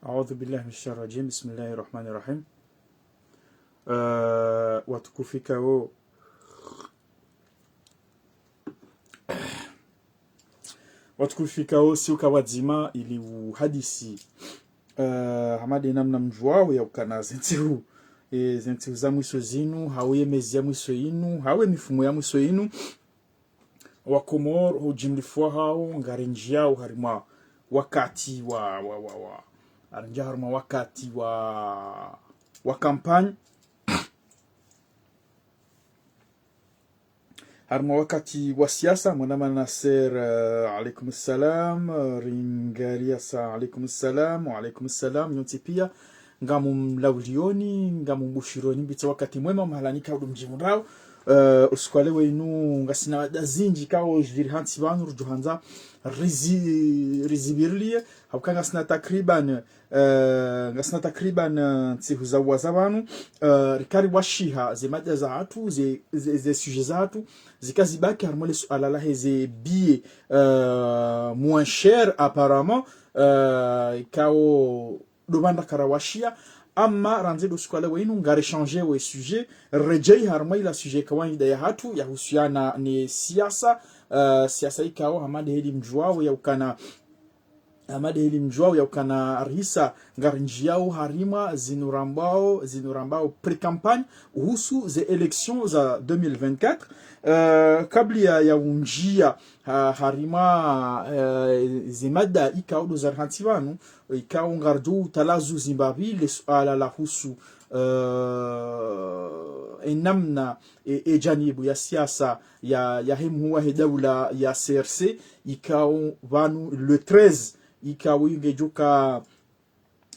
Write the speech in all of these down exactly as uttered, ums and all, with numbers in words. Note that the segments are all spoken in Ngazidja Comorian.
أعوذ بالله من الشيطان الرجيم. بسم الله الرحمن الرحيم. Eh, watukufu ikao, watukufu ikao, si uka wadzima ili uhadisi, eh, hama de namna mdjuao ya ukana ze ntsihu, eh, ze ntsihu za mwiso zinu, hau ye mezi ya mwiso inu, hau ye mifumo ya mwiso inu, wa Komori, ho ujimlifu wahao, ngarindjiao harimwa wakati wa, wa, wa, wa, ngarindjiao harimwa wakati wa, wa campagne. Harimwa wakati wa siasa, mwana mana Nasser, eh, alaikum salam, eh, Ringariasa, alaikum salam, wa alaikum salam, nyontsi pia, ngamumlaulioni, ngamumbushironi, mbitsa wakati mwema, mahalani kaudu mdjivundrao. Eh, usiku wa leo inu, ngasina mada zindji kao ziri hantsi pvanu, rudjo handza rizi-, rizibirilie, hauka ngasina takriban, eh, ngasina takriban, eh, ntsihu za uwaza pvanu, eh, rikari washiha ze mada zahatru, ze, ze, ze sujet zahatru, zika zibaki harimwa le suala lahe ze billet, eh, moins cher apparemment, eh, ikao do pvanu rakara washiya, ama randzi do usiku wa leo inu, ngari changer we sujet, redjei harimwa ila sujet kawaida yahatru, yahusiana ne siasa, eh, siasa ikao, hama de heli mdjuao ya ukana, hama de heli mdjuao ya ukana rihisa ngarindjiao harimwa zinu rambao, zinu rambao pré-campagne, uhusu ze élections za deux mille vingt-quatre, eh, kabla ya, ya undjia, ha, harimwa, eh, ze mada ikao do zari hantsi pvanu, ikao ngardjo utalazuzi mbapvi le suala lahusu, eh, e namna, e, e janibu ya siasa ya, yahe mhuu wahe daula ya C R C, ikao pvanu le treize, ikao ngedjoka,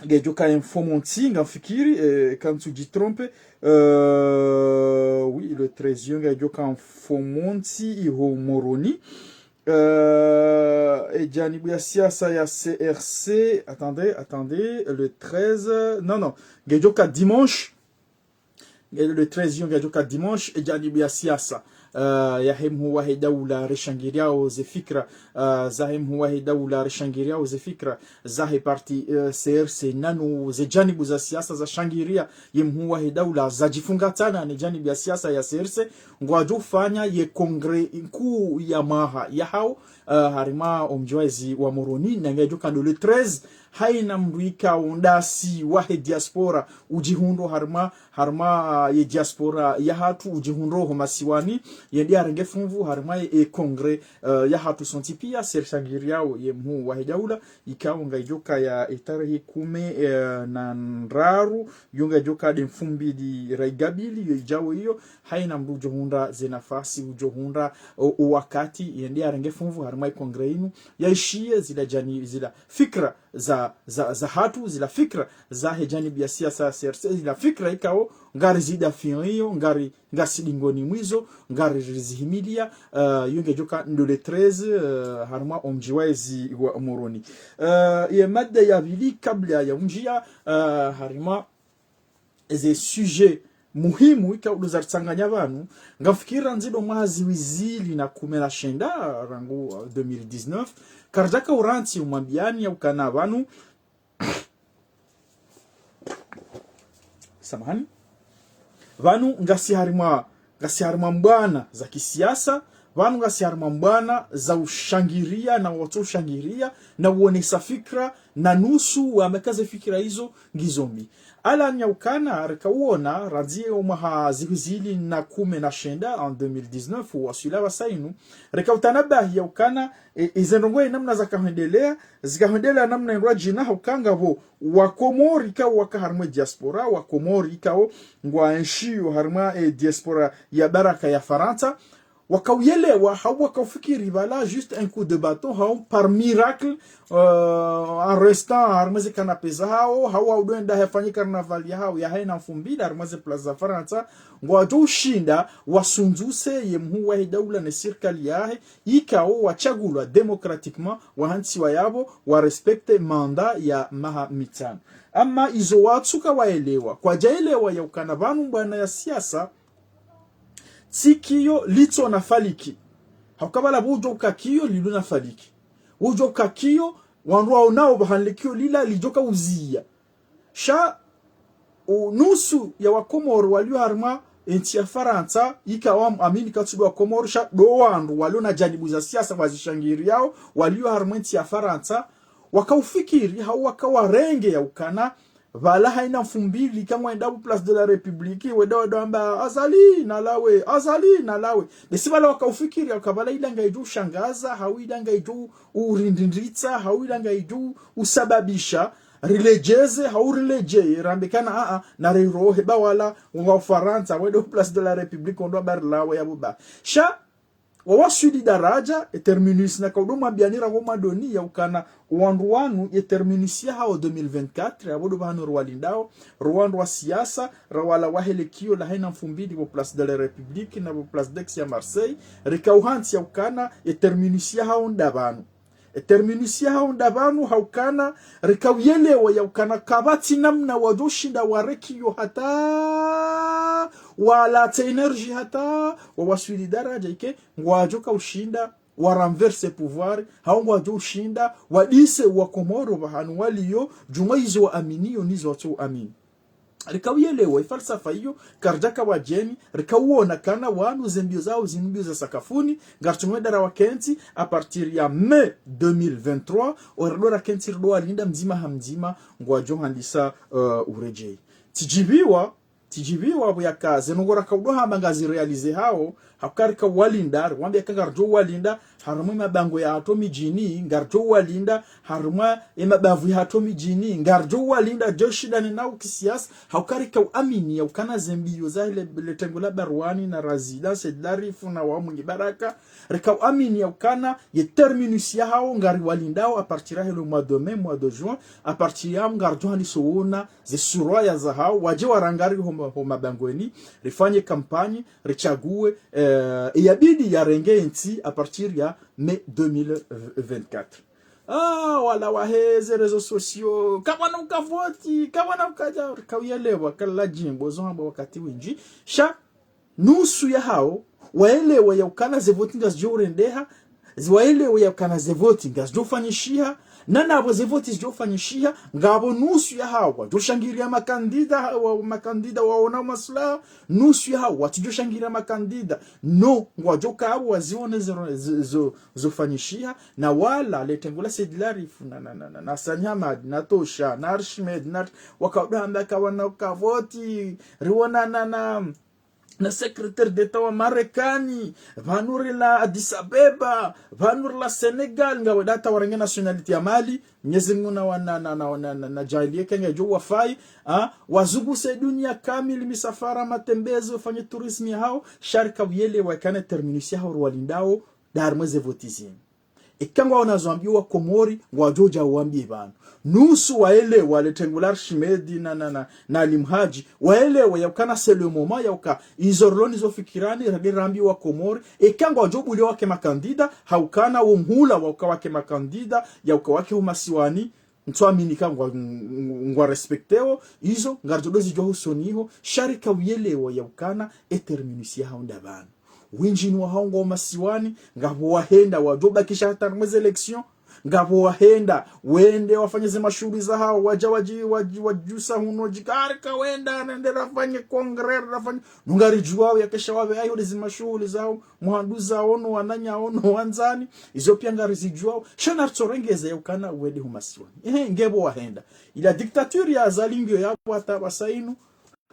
ngedjoka mfumontsi, ngamfikiri, eh, ka ntsudjitrompe, eh, oui, le treize yo ngedjoka mfumontsi iho Moroni. Euh, e janibu ya siasa ya C R C, attendez, attendez, le treize, non, non, ngedjoka dimanche, nge-, le treize yo ngedjoka dimanche, e janibu ya siasa, euh, yahe mhuu wahe daula rishangiriao ze fikra, euh, zahe mhuu wahe daula rishangiriao ze fikra, zahe parti, euh, C R C, nanu ze janibu za siasa zashangiria ye mhuu wahe daula zadjifungatsana ne janibu ya siasa ya C R C, ngwadjo ufanya ye congrès nkuu ya mwaha yahao, eh, harimwa omdji wa ezi wa Moroni, na ngedjoka ndo le treize, haina mndru ikao ndasi wahe diaspora udjihundro harimwa, harimwa, eh, ye diaspora yahatru udjihundro ho masiwani, yende yarenge funvu harimwa ye, e congrès, eh, yahatru sontsi pia, se rishangiriao ye mhuu wahe daula, ikao ngedjoka ya e tarehi kume, eh, na ndraru, yo ngedjoka de mfumbili raigabili, yo idjao iyo, haina mndru udjohundra ze nafasi, udjohundra o, o wakati, yende yarenge funvu harimwa e congrès inu, yaishiye zila jani-, zila fikra za, za, zahatru, zila fikra zahe janibu ya siasa ya C R C, zila fikra ikao ngarizidafiyo, ngari ngasi dingoni mwizo, ngari rizihimilia, eh, yo ngedjoka ndo le treize, eh, harimwa omdji wa ezi wa Moroni. Eh, ye mada ya pvili kabla ya undjia, eh, harimwa ze sujet muhimu ikao do zaritsanganya pvanu, ngamfikiri randzi do mwaha zihwi zili na kume na shenda, rangu, eh, deux mille dix-neuf, karidjaka urantsi umwambiani ya ukana pvanu, samahani. Pvanu ngasi harimwa, ngasi harimwa mbwana za kisiasa, pvanu ngasi harimwa mbwana za ushangiria na watso ushangiria, na uonesa fikra, na nusu wameka ze fikra izo ngizo mbi. Ala ni ya ukana, reka uona, randzi ye omwaha zihwi zili na kume na shenda, en deux mille dix-neuf, waswila pvasa inu, reka utanabahi ya ukana, e, ize ndrongoo e namna zakahwendelea, zikahwendelea namna indrwadjina, hauka ngapvo Wakomori ikao waka harimwa e diaspora, Wakomori ikao ngwaenshio harimwa e diaspora ya baraka ya Farantsa, wakauyelewa, hau wakaufikiri, voilà, juste un coup de bâton, hau par miracle, euh, en restant harimwa ze canapé zahao, hau, hau do enda hafanye carnaval yahao, ya haina mfumbili, harimwa ze place za Farantsa, ngwadjo ushinda wasundzuse ye mhuu wahe daula ne sirikali yahe, ikao watsagulwa démocratiquement, wahantsiwa yapvo, wa respecte mandat ya maha mitsanu. Ama izo watsuka waelewa, kwadjaelewa ya ukana pvanu mbwana ya siasa, tsi kiyo litso na faliki. Hauka pvala pvo udjo uka kiyo lilu na faliki. Udjo uka kiyo Wandru waonao pvahanu lekio lila lidjoka uziya. Sha, o, nusu ya Wakomoro walio harumwa entsi ya Farantsa, ika wa amini katsi ndo Wakomoro, sha ndo wandru walio na janibu za siasa wazishangiriyao, walio harumwa entsi ya Farantsa, wakaufikiri, hau wakawarenge ya ukana, pvala haina mfumbili, ika ngwenda pvo Place de la République, wenda wenda wamba, Azali, nalawe, Azali, nalawe. Basi pvala wakaufikiri, ya uka pvala ila ngaidjo ushangaza, hau ila ngaidjo urindindritsa, hau ila ngaidjo usababisha, riledjeze, hau riledjeye, rambe kana, a, a, na rirohe, ba wala, ngwa Farantsa, wende pvo Place de la République, ondo habari lawe ya buba. Sha, wawaswili daraja, e terminus na kaudo mwambiani rangu mwandoni ya ukana wandru wanu, e terminus ya hao deux mille vingt-quatre, ya bodo pvahanu rwalindao, rwandru wa siasa, ra wala wahe lekio la haina mfumbili pvo Place de la République na pvo Place d'Aix ya Marseille, rikauhantsi ya ukana, e terminus ya hao nda pvanu. E terminus ya hao nda pvanu ha ukana, rikauyelewa ya ukana kapvatsi namna wadjoshinda warekiyo hata, walatse énergie hata, wawaswili daraja ike, ngwadjoka ushinda, wa renverse pouvoir, hau ngwadjo ushinda, wadise Wakomoro pvahanu walio, djumwa izo waaminiyo nizo watso amini. Rikauyelewa, ifalsafa iyo, karidjaka wadjeni, rikauona kana wanu zembio zao zinu mbio za sakafuni, ngaritsunwe dara wakentsi, à partir ya mai deux mille vingt-trois, o rido rakentsi rido walinda mdzima ha mdzima, ngwadjo handisa, eh, uredjei. Tsidjibiwa, tsidjibiwa pvo yaka, zendrongoo rakaudo hamba ngaziréalisé hao, ha uka rikauwalinda, riwambia ka ngaridjo uwalinda, harumwa e mabangwe yahatru midjini, ngaridjo uwalinda, harumwa e mabavu yahatru midjini, ngaridjo uwalinda, djo shindane nao kisiasa, ha uka rikauamini ya ukana zembio za le, le tengo la Barwani na Razida, Said Larifou na wa Mwinyi Baraka, rikauamini ya ukana ye terminus ya hao ngariwalindao à partir ya le mois de mai, mois de juin, à partir ya ngaridjo handisa uona, ze surwa ya za hao, wadje warangari ho ma, ho mabangweni, rifanye kampanyi, ritsague, eh, iyabidi yarenge entsi à partir ya mai deux mille vingt-quatre. Ah, wala wahe ze réseaux sociaux, kapvwana ukavoti, kapvwana ukadja, kauyelewa, kala djimbo, zo hamba wakati windji. Sha, nusu ya hao, waelewa ya ukana ze voti ngazidjo urendeha, zi-, waelewa ya ukana ze voti ngazidjo ufanyishiha, na napvo ze voti zidjo ufanyishiha, ngapvo nusu ya hao, wadjo shangiriya makandida, wa, makandida waona maslaha, nusu ya hao, watsidjo shangiriya makandida, no, ngwadjo kapvo wazione zo, zo, zo, zo ufanyishiha, na wala, le tengo la Said Larifou, na, na, na, na, na Sani Hamadi, na Tosha, na Archimède, na, wakaudo hamba kapvwana ukavoti, riwona na, na, na secrétaire d'État wa Marekani, pvanu rila Addis Abeba, pvanu rila Sénégal, ngawenda hata warenge nationalité ya Mali, Mnyezi Mungu na wa-, na, na, na, na, na, na djaaliye kenge djo wafai, ah, wazunguse dunia kamili, misafara, matembezi, wafanye tourisme ya hao, sha rikauyelewa ya ukana terminus ya hao rwalindao, nda harumwa ze voti zinu. Ika ngwaona zo wambia Wakomori, ngwadjo udja wambie pvanu. Nusu waelewa le tengo la Archimède na, na, na, na Ali Mhadji, waelewa ya ukana c'est le moment ya uka, izo rilo nizo fikirani, rende rambie Wakomori, ika ngwadjo buliwa wake makandida, ha ukana wo muhula wa uka wake makandida, ya uka wake ho masiwani, ntsuamini ka ngwa, ngwa, ngwa respecteo, izo, ngaridjo dozidjuwa hosoni ho, sha rikauyelewa ya ukana, e terminus ya hao nda pvanu. Windji ni wa hao ngwao masiwani, ngapvo wahenda, wadjo bakisha hata harumwa ze élection, ngapvo wahenda, wende wafanye ze mashuhuli za hao, wadja wadji, wadji, wadjusa hunu, djikari kawenda, nende rafanye congrès, rafanye, no ngaridjuwao ya kesha wapve, ayo, nde ze mashuhuli za hao, mwanduza ono, wananya ono, wandzani, izo pia ngarizidjuwao, sha naritsorengeze ya ukana wende ho masiwani. Ehe, ngapvo wahenda. Ila dictature ya Azali ngiyo yapvo hata pvasa inu,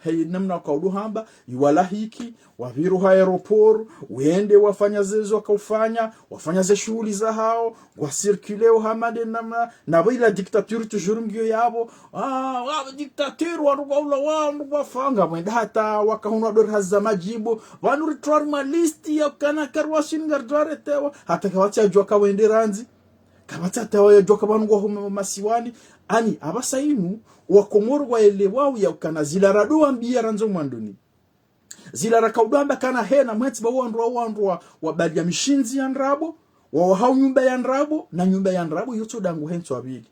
he, namna wakaudo hamba, iwalahiki, wapviru ha aéroport, wende wafanya zezo wakaufanya, wafanya ze shuhuli za hao, ngwa circuleo hama nde namna, napvo ila dictature toujours ngiyo yapvo, ah, wa dictature, wandru kwaula, wandru kwafa, ngamwenda hata waka hunu wadori hazi za madjimbo, pvanu ritowa harumwa liste ya ukana kariwaswili ngaridjo aretewa, hata kawatsi adjuwa kawende randzi. Kapvatsi hata wayadjuwa ka pvanu ngwao ho masiwani. Ani, apvasa inu, Wakomori waelewao ya ukana zila rado wambia randzi mwandoni. Zila rakaudo amba kana hena mwentsi ba wandru wa, wandru wa, wabaliya mishindzi ya ndrabo, wa, wa hau nyumba ya ndrabo, na nyumba ya ndrabo, yotso dangu hentsi wapvili.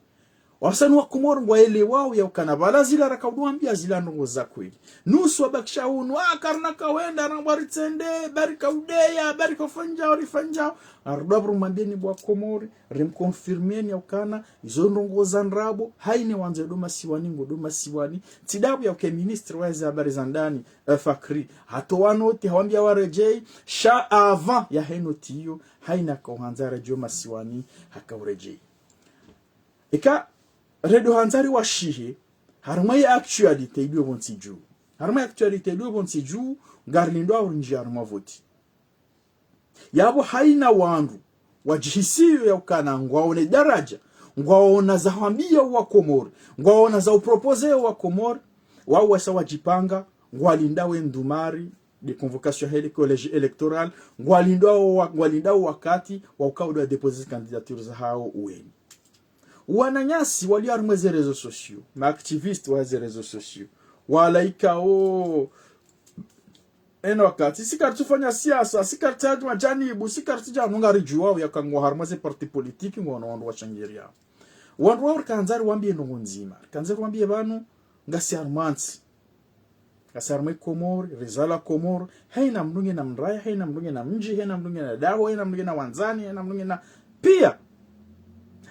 Waswahili wa Komori ngwaelewao ya ukana pvala zila raka udjo wambia zila ndrongoo za kweli. Nusu wabakisha hunu, ah, karina kawaida, rambwa ritsende, bari kaudeya, bari kaufanyao, rifanyao. Arudwa pvo rumwambieni bo wa Komori, rimconfirmieni ya ukana, izo ndrongoo za ndrabo, haina wandzo ndo masiwani, ngo ndo masiwani. Tsi ndapvo ya uke ministre wa ze habari za ndani, eh, Fakri. Hatowa noti, hawambia waredjei, sha avant yahe noti iyo, haina kauhandza redjei masiwani, hakauredjei. Eka, redjo handza riwashihe, harumwa ye actualité iliyo pvo ntsi dju. Harumwa ye actualité iliyo pvo ntsi dju, ngarilindao rinjie harumwa voti. Yapvo haina wandru, wadjihisiyo ya ukana, ngwaone daraja, ngwaona za hwambia wa Komori, ngwaona za uproposer wa Komori, wao wasa wadjipanga, ngwalindao ye ndumari, de convocation yahe le collège électoral, ngwalindao wa-, ngwalindao wakati, wa ukao ndo wa déposer candidature zahao uweni. Wananyasi walio harumwa ze réseaux sociaux, ma activistes wa ze réseaux sociaux, walaikao, eno wakati, si karitsu fanya siasa, si karitsu hadja majanibu, si karitsu dja, ngaridjuwao ya uka ngwao harumwa ze parti politique, ngwaonao wandru washangiria. Wandru wao rikahandza riwambie ndrongoo ndzima, rikahandza riwambie pvanu, ngasi harumwa ntsi. Ngasi harumwa Komori, rizalwa Komori, haina mndru ngena mraya, haina mndru ngena mdji, haina mndru ngena daho, haina mndru ngena wandzani, haina mndru ngena pia.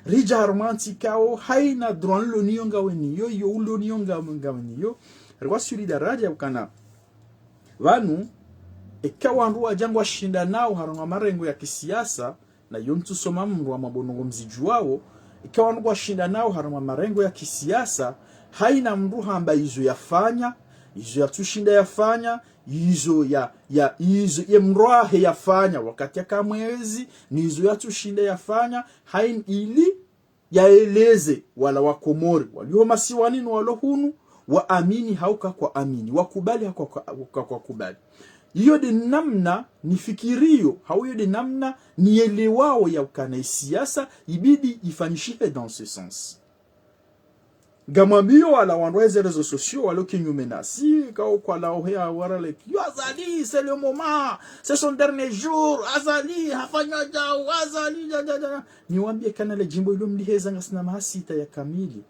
Ridja harumwa ntsi ikao, haina droit nilo nayo ngawe nayo, iyo ulo nayo nga-, ngawe nayo. Riwaswili daraja ukana. Pvanu, eka wandru wadja ngwashindanao harumwa marengo ya kisiasa, na iyo ntsu soma mndru wa mabonongo mzidjuwao, eka wandru ngwashindanao harumwa marengo ya kisiasa, haina mndru hamba izo yafanya, izo yatsushinda yafanya, izo ya, ya, izo ye mndru wahe yafanya, wakati yaka mwezi, ni izo yatsushinda yafanya, haina ili yaeleze wala wa Komori, walio masiwani no walo hunu, waamini hau ka kwaamini, wakubali hau ka kwa-, ka kwakubali. Iyo de namna nifikiriyo, hau iyo de namna nielewao ya ukana ye siasa, ibidi ifanyishihe dans ce sens. Ngamwambio wala wandru wa ze réseaux sociaux, walo kinyume nasi, kao kwalao he awara leki, yo Azali, c'est le moment, c'est son dernier jour, Azali, hafanya djau, Azali, dja, dja, dja. Niwambie kana le djimbo ilo mliheza ngasina maha sita ya kamili.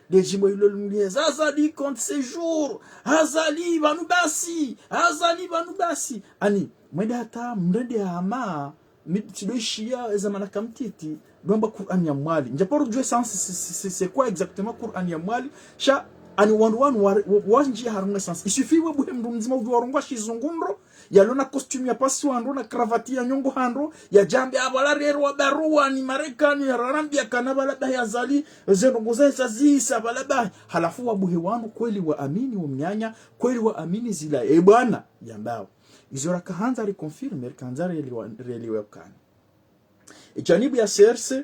Le djimbo ilo mliheza, Azali compte ses jours, Azali pvanu basi, Azali pvanu basi. Ani, mwende hata mrende hama, mi-, tsidoishiya eza mana kamtiti, ndo amba Qur'an ya Mwali. Ndjaparo djuwa sens, c'est, c'est, c'est, c'est quoi exactement Qur'an ya Mwali? Sha, ani wandru wanu wa-, wa-, wandjia harumwa sens. Il suffit we buhe mndru mdzima udjuwa urongoa shizungu ndro, yalo na costume ya pasi wa ndro, na cravate ya nyongo ha ndro, yadje ambe, ah, pvala rero wa baruwa ni Marekani, ya rarambia kana pvala bahi Azali, ze ndrongoo za isa zisa pvala bahi. Halafu wabuhe wandru kweli waamini wo mnyanya, kweli waamini zila, e bwana, yambao. Izo rakahandza riconfirme, rikahandza rielewa, rielewe ukana. E janibu ya C R C,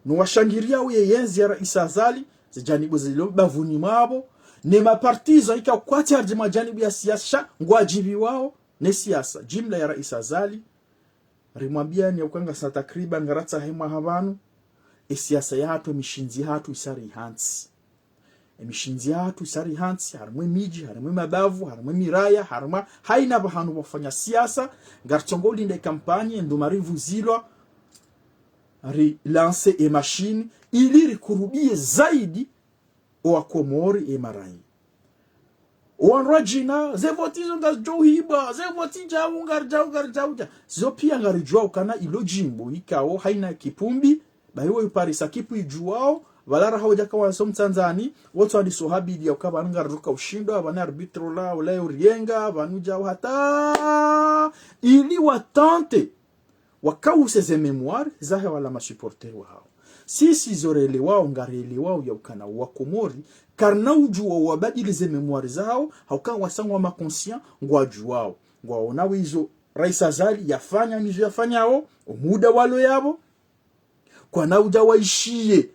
no washangiria uye yenzi ya Rais Azali, ze janibu zilo bavuni mwapvo, ne mapartisan ika kwatsi harumwa janibu ya siasa, ngwadjibiwao ne siasa. Jimla ya Rais Azali, rimwambiani ya uka ngasina takriban ngaratsahe mwaha pvanu, e siasa yahatru, e mishindzi yahatru isa rihantsi. E mishindzi yahatru isa rihantsi, harumwa e midji, harumwa e mabavu, harumwa e miraya, harumwa haina pvahanu pvofanya siasa, ngaritsongo ulinda e kampanyi, e nduma rivuzilwa, rilanse e mashini, ili rikurubie zaidi o Wakomori e maraya. O wandru wadjina, ze voti zo ngazidjo hibwa, ze voti djau ngaridjau, ngaridjau dja. Zo pia ngaridjuwao ukana ilo jimbo ikao haina kipumbi, bahi wo iparisa kipu idjuwao, pvala raha udjaka wanso mtsandzani, wotso wandiso habidi ya uka pvanu ngariruka ushindwa, pvanu arbitre la, ula yo rienga, pvanu djau hata, ili watente, wakause ze mémoire zahe wala masupporter wahao. Sisi zo relewao, ngarelewao ya ukana Wakomori, karina udjuwa wabadili ze mémoire zahao, hauka wasangwa ma conscient, ngwadjuwao. Ngwaonao izo Rais Azali yafanya nizo yafanyao, o muda walo yapvo, kwana udja waishiye,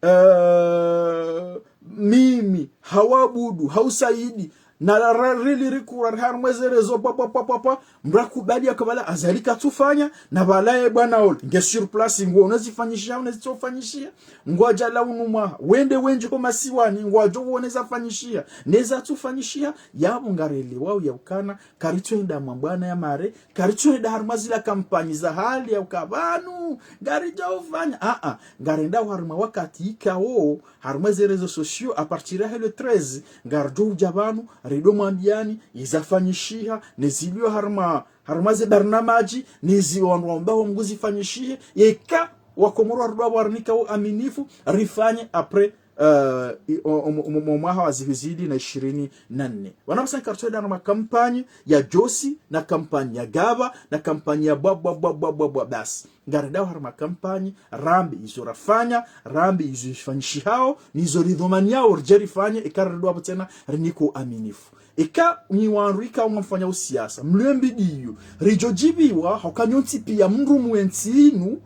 eh, mimi, hau Abudu, hau Saidi, Na la ra-, rili rikura ri harumwa ze réseaux pwa, pwa, pwa, pwa, pwa. Mdru akubali yaka pvala Azali katsufanya, na pvala ye bwana ole. Nge sur place, nguono zifanyishiha, ne zitsofanyishiha. Ngwadjo lawa unu mwaha. Wende wendji ho masiwani, ngwadjo wone zafanyishiha. Ne zatsufanyishiha, yapvo ngarelewao ya ukana, karitsuenda mwa bwana ya mare, karitsuenda harumwa zila kampanyi za hali ya uka pvanu, ngaridjo ufanya. Ah, ah, ngarendao harumwa wakati ikao, harumwa ze réseaux sociaux, à partir ya le treize, ngaridjo udja pvanu, ridjo mwambiani, izafanyishiha, ne zilio harumwa, harumwa ze barnamaji, ne zi wandru wambao Mngu zifanyishihe, eka Wakomoro warudi warinika uaminifu, rifanye après, euh, i-, o-, o-, o-, o-, mwaha wa zihwi zili na ishirini na nne. Pvanu pvasa nkaritsuenda harumwa kampanyi ya djosi, na kampanyi ya gaba, na kampanyi ya bwa, bwa, bwa, bwa, bwa, bwa, basi. Ngarendao harumwa kampanyi, rambe izo rafanya, rambe izo zifanyishihao, ne izo ridhwamaniao ridje rifanye, eka rirudi wapvo tsena rinika uaminifu. Eka nyi wandru ikao ngamfanyao siasa, mlio mbidi iyo, ridjo djibiwa, hauka nyontsi pia mdru mwe ntsi inu,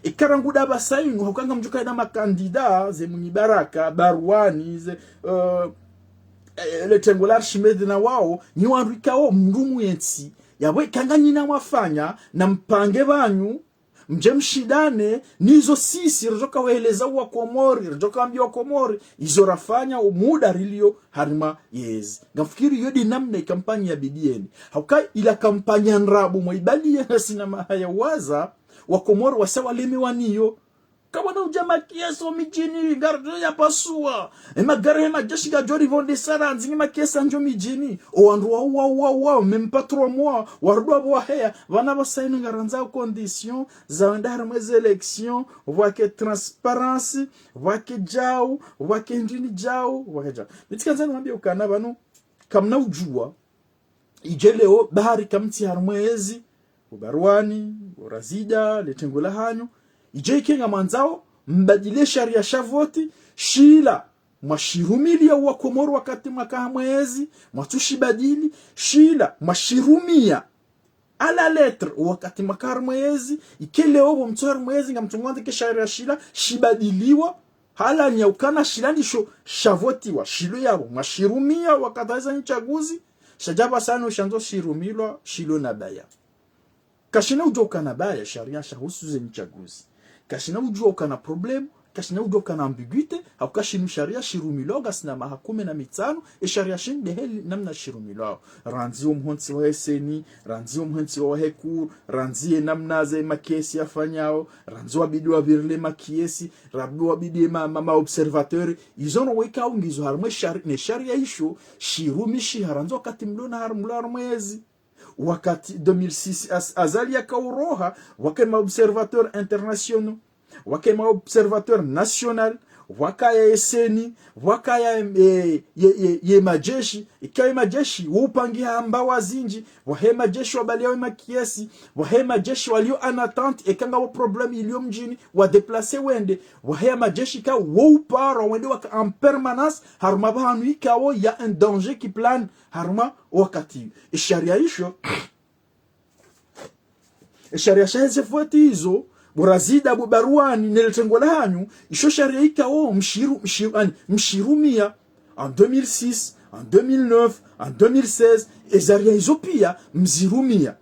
eka rangu ndapvasa inu, hauka ngamdjo kaya na makandida, ze Mwinyi Baraka, Barwani, ze, euh, eh, le tengo la Archimède na wao, nyi wandru ikao mdru mwe ntsi, yapvo eka nganyina mwafanya, na mpange pvanyu, mdje mshindane, ne izo sisi, ridjoka waeleza Wakomori, ridjoka wambia Wakomori, izo rafanya umuda rilio harumwa yezi. Ngamfikiri iyo nde namna ikampanyi ya bidieni. Hauka ila kampanyi ya ndrabo, mwa ibali ya nasi na mahaya waza, Wakomori wasa walemewa niyo. Kapvwana udja makesi o midjini, ngaridjo yapasua. E magari he madjeshi ngadjo rivondesa randzi nge makesi yandjo midjini. O wandru wa, wa, wa, wa, même pas trois mois, warudi wapvo waheya. Pvanu pvasa inu ngarandzao condition za wenda harumwa ze élection, pvwake transparence, pvwake djau, pvwake ndrini djau, pvwake djau. Mi tsikandza nimwambie ukana pvanu, kamna udjua, idje leo, bahari kamtsi harumwa yezi, bo Barwani, bo Razida, le tengo la hanyu, idje ike ngamwandzao, mbadili sharia sha voti, shila, mwashirumilia Wakomoro wakati mwaka harumwa yezi, mwatsushibadili, shila, mwashirumia, à la lettre, wakati mwaka harumwa yezi, ike leo pvo mtsu harumwa yezi, ngamtsu ngwandze ke sharia shila, shibadiliwa, hala nya ukana shila ndisho shavotiwa, shilo yapvo, mwashirumia wakati wa ze nyitsaguzi, sha djapvasa inu shandzo shirumilwa, shilo na baya. Kashina udjua ukana baya, sharia shahusu ze nyitsaguzi. Kashina udjua ukana problème, kashina udjua ukana ambiguïté, hauka shinu sharia shirumilwao ngasina maha kume na mitsanu, e sharia shinu nde heli namna shirumilwao. Randzi o mhontsi wa he CENI, randzi o mhontsi wa he cour, randzi ye namna ze makesi yafanyao, randzi wabidi wapvirile makesi, randzi wabidi ma, ma, ma observateur, izo no weka ungizo harumwa e shari-, ne sharia isho, shirumishiha randzi wakati mlo na har-, mlo harumwa yezi. Wakati deux mille six Az-, Azali yakauroha, wake ma observateurs internationaux, wake ma observateurs nationaux, wakaya ye CENI, wakaya, eh, ye, ye, ye madjeshi, ikaya ye madjeshi, wo upangiha mbawa zindji, wahe madjeshi wabaliawe makesi, wahe madjeshi walio en attente, eka ngapvo problème ilio mdjini, wa déplacer wende, wahe madjeshi ka wo upara wende waka en permanence, harumwa pvahanu ikao ya un danger qui plane, harumwa wakati. E sharia isho, e sharia sha heze voti izo, bo Razida, bo Barwani, ne le tengo la hanyu, isho sharia ikao mshiru-, mshiru-, ani, mshirumia, en deux mille six, en deux mille neuf, en deux mille seize, e sharia izo pia mzirumia.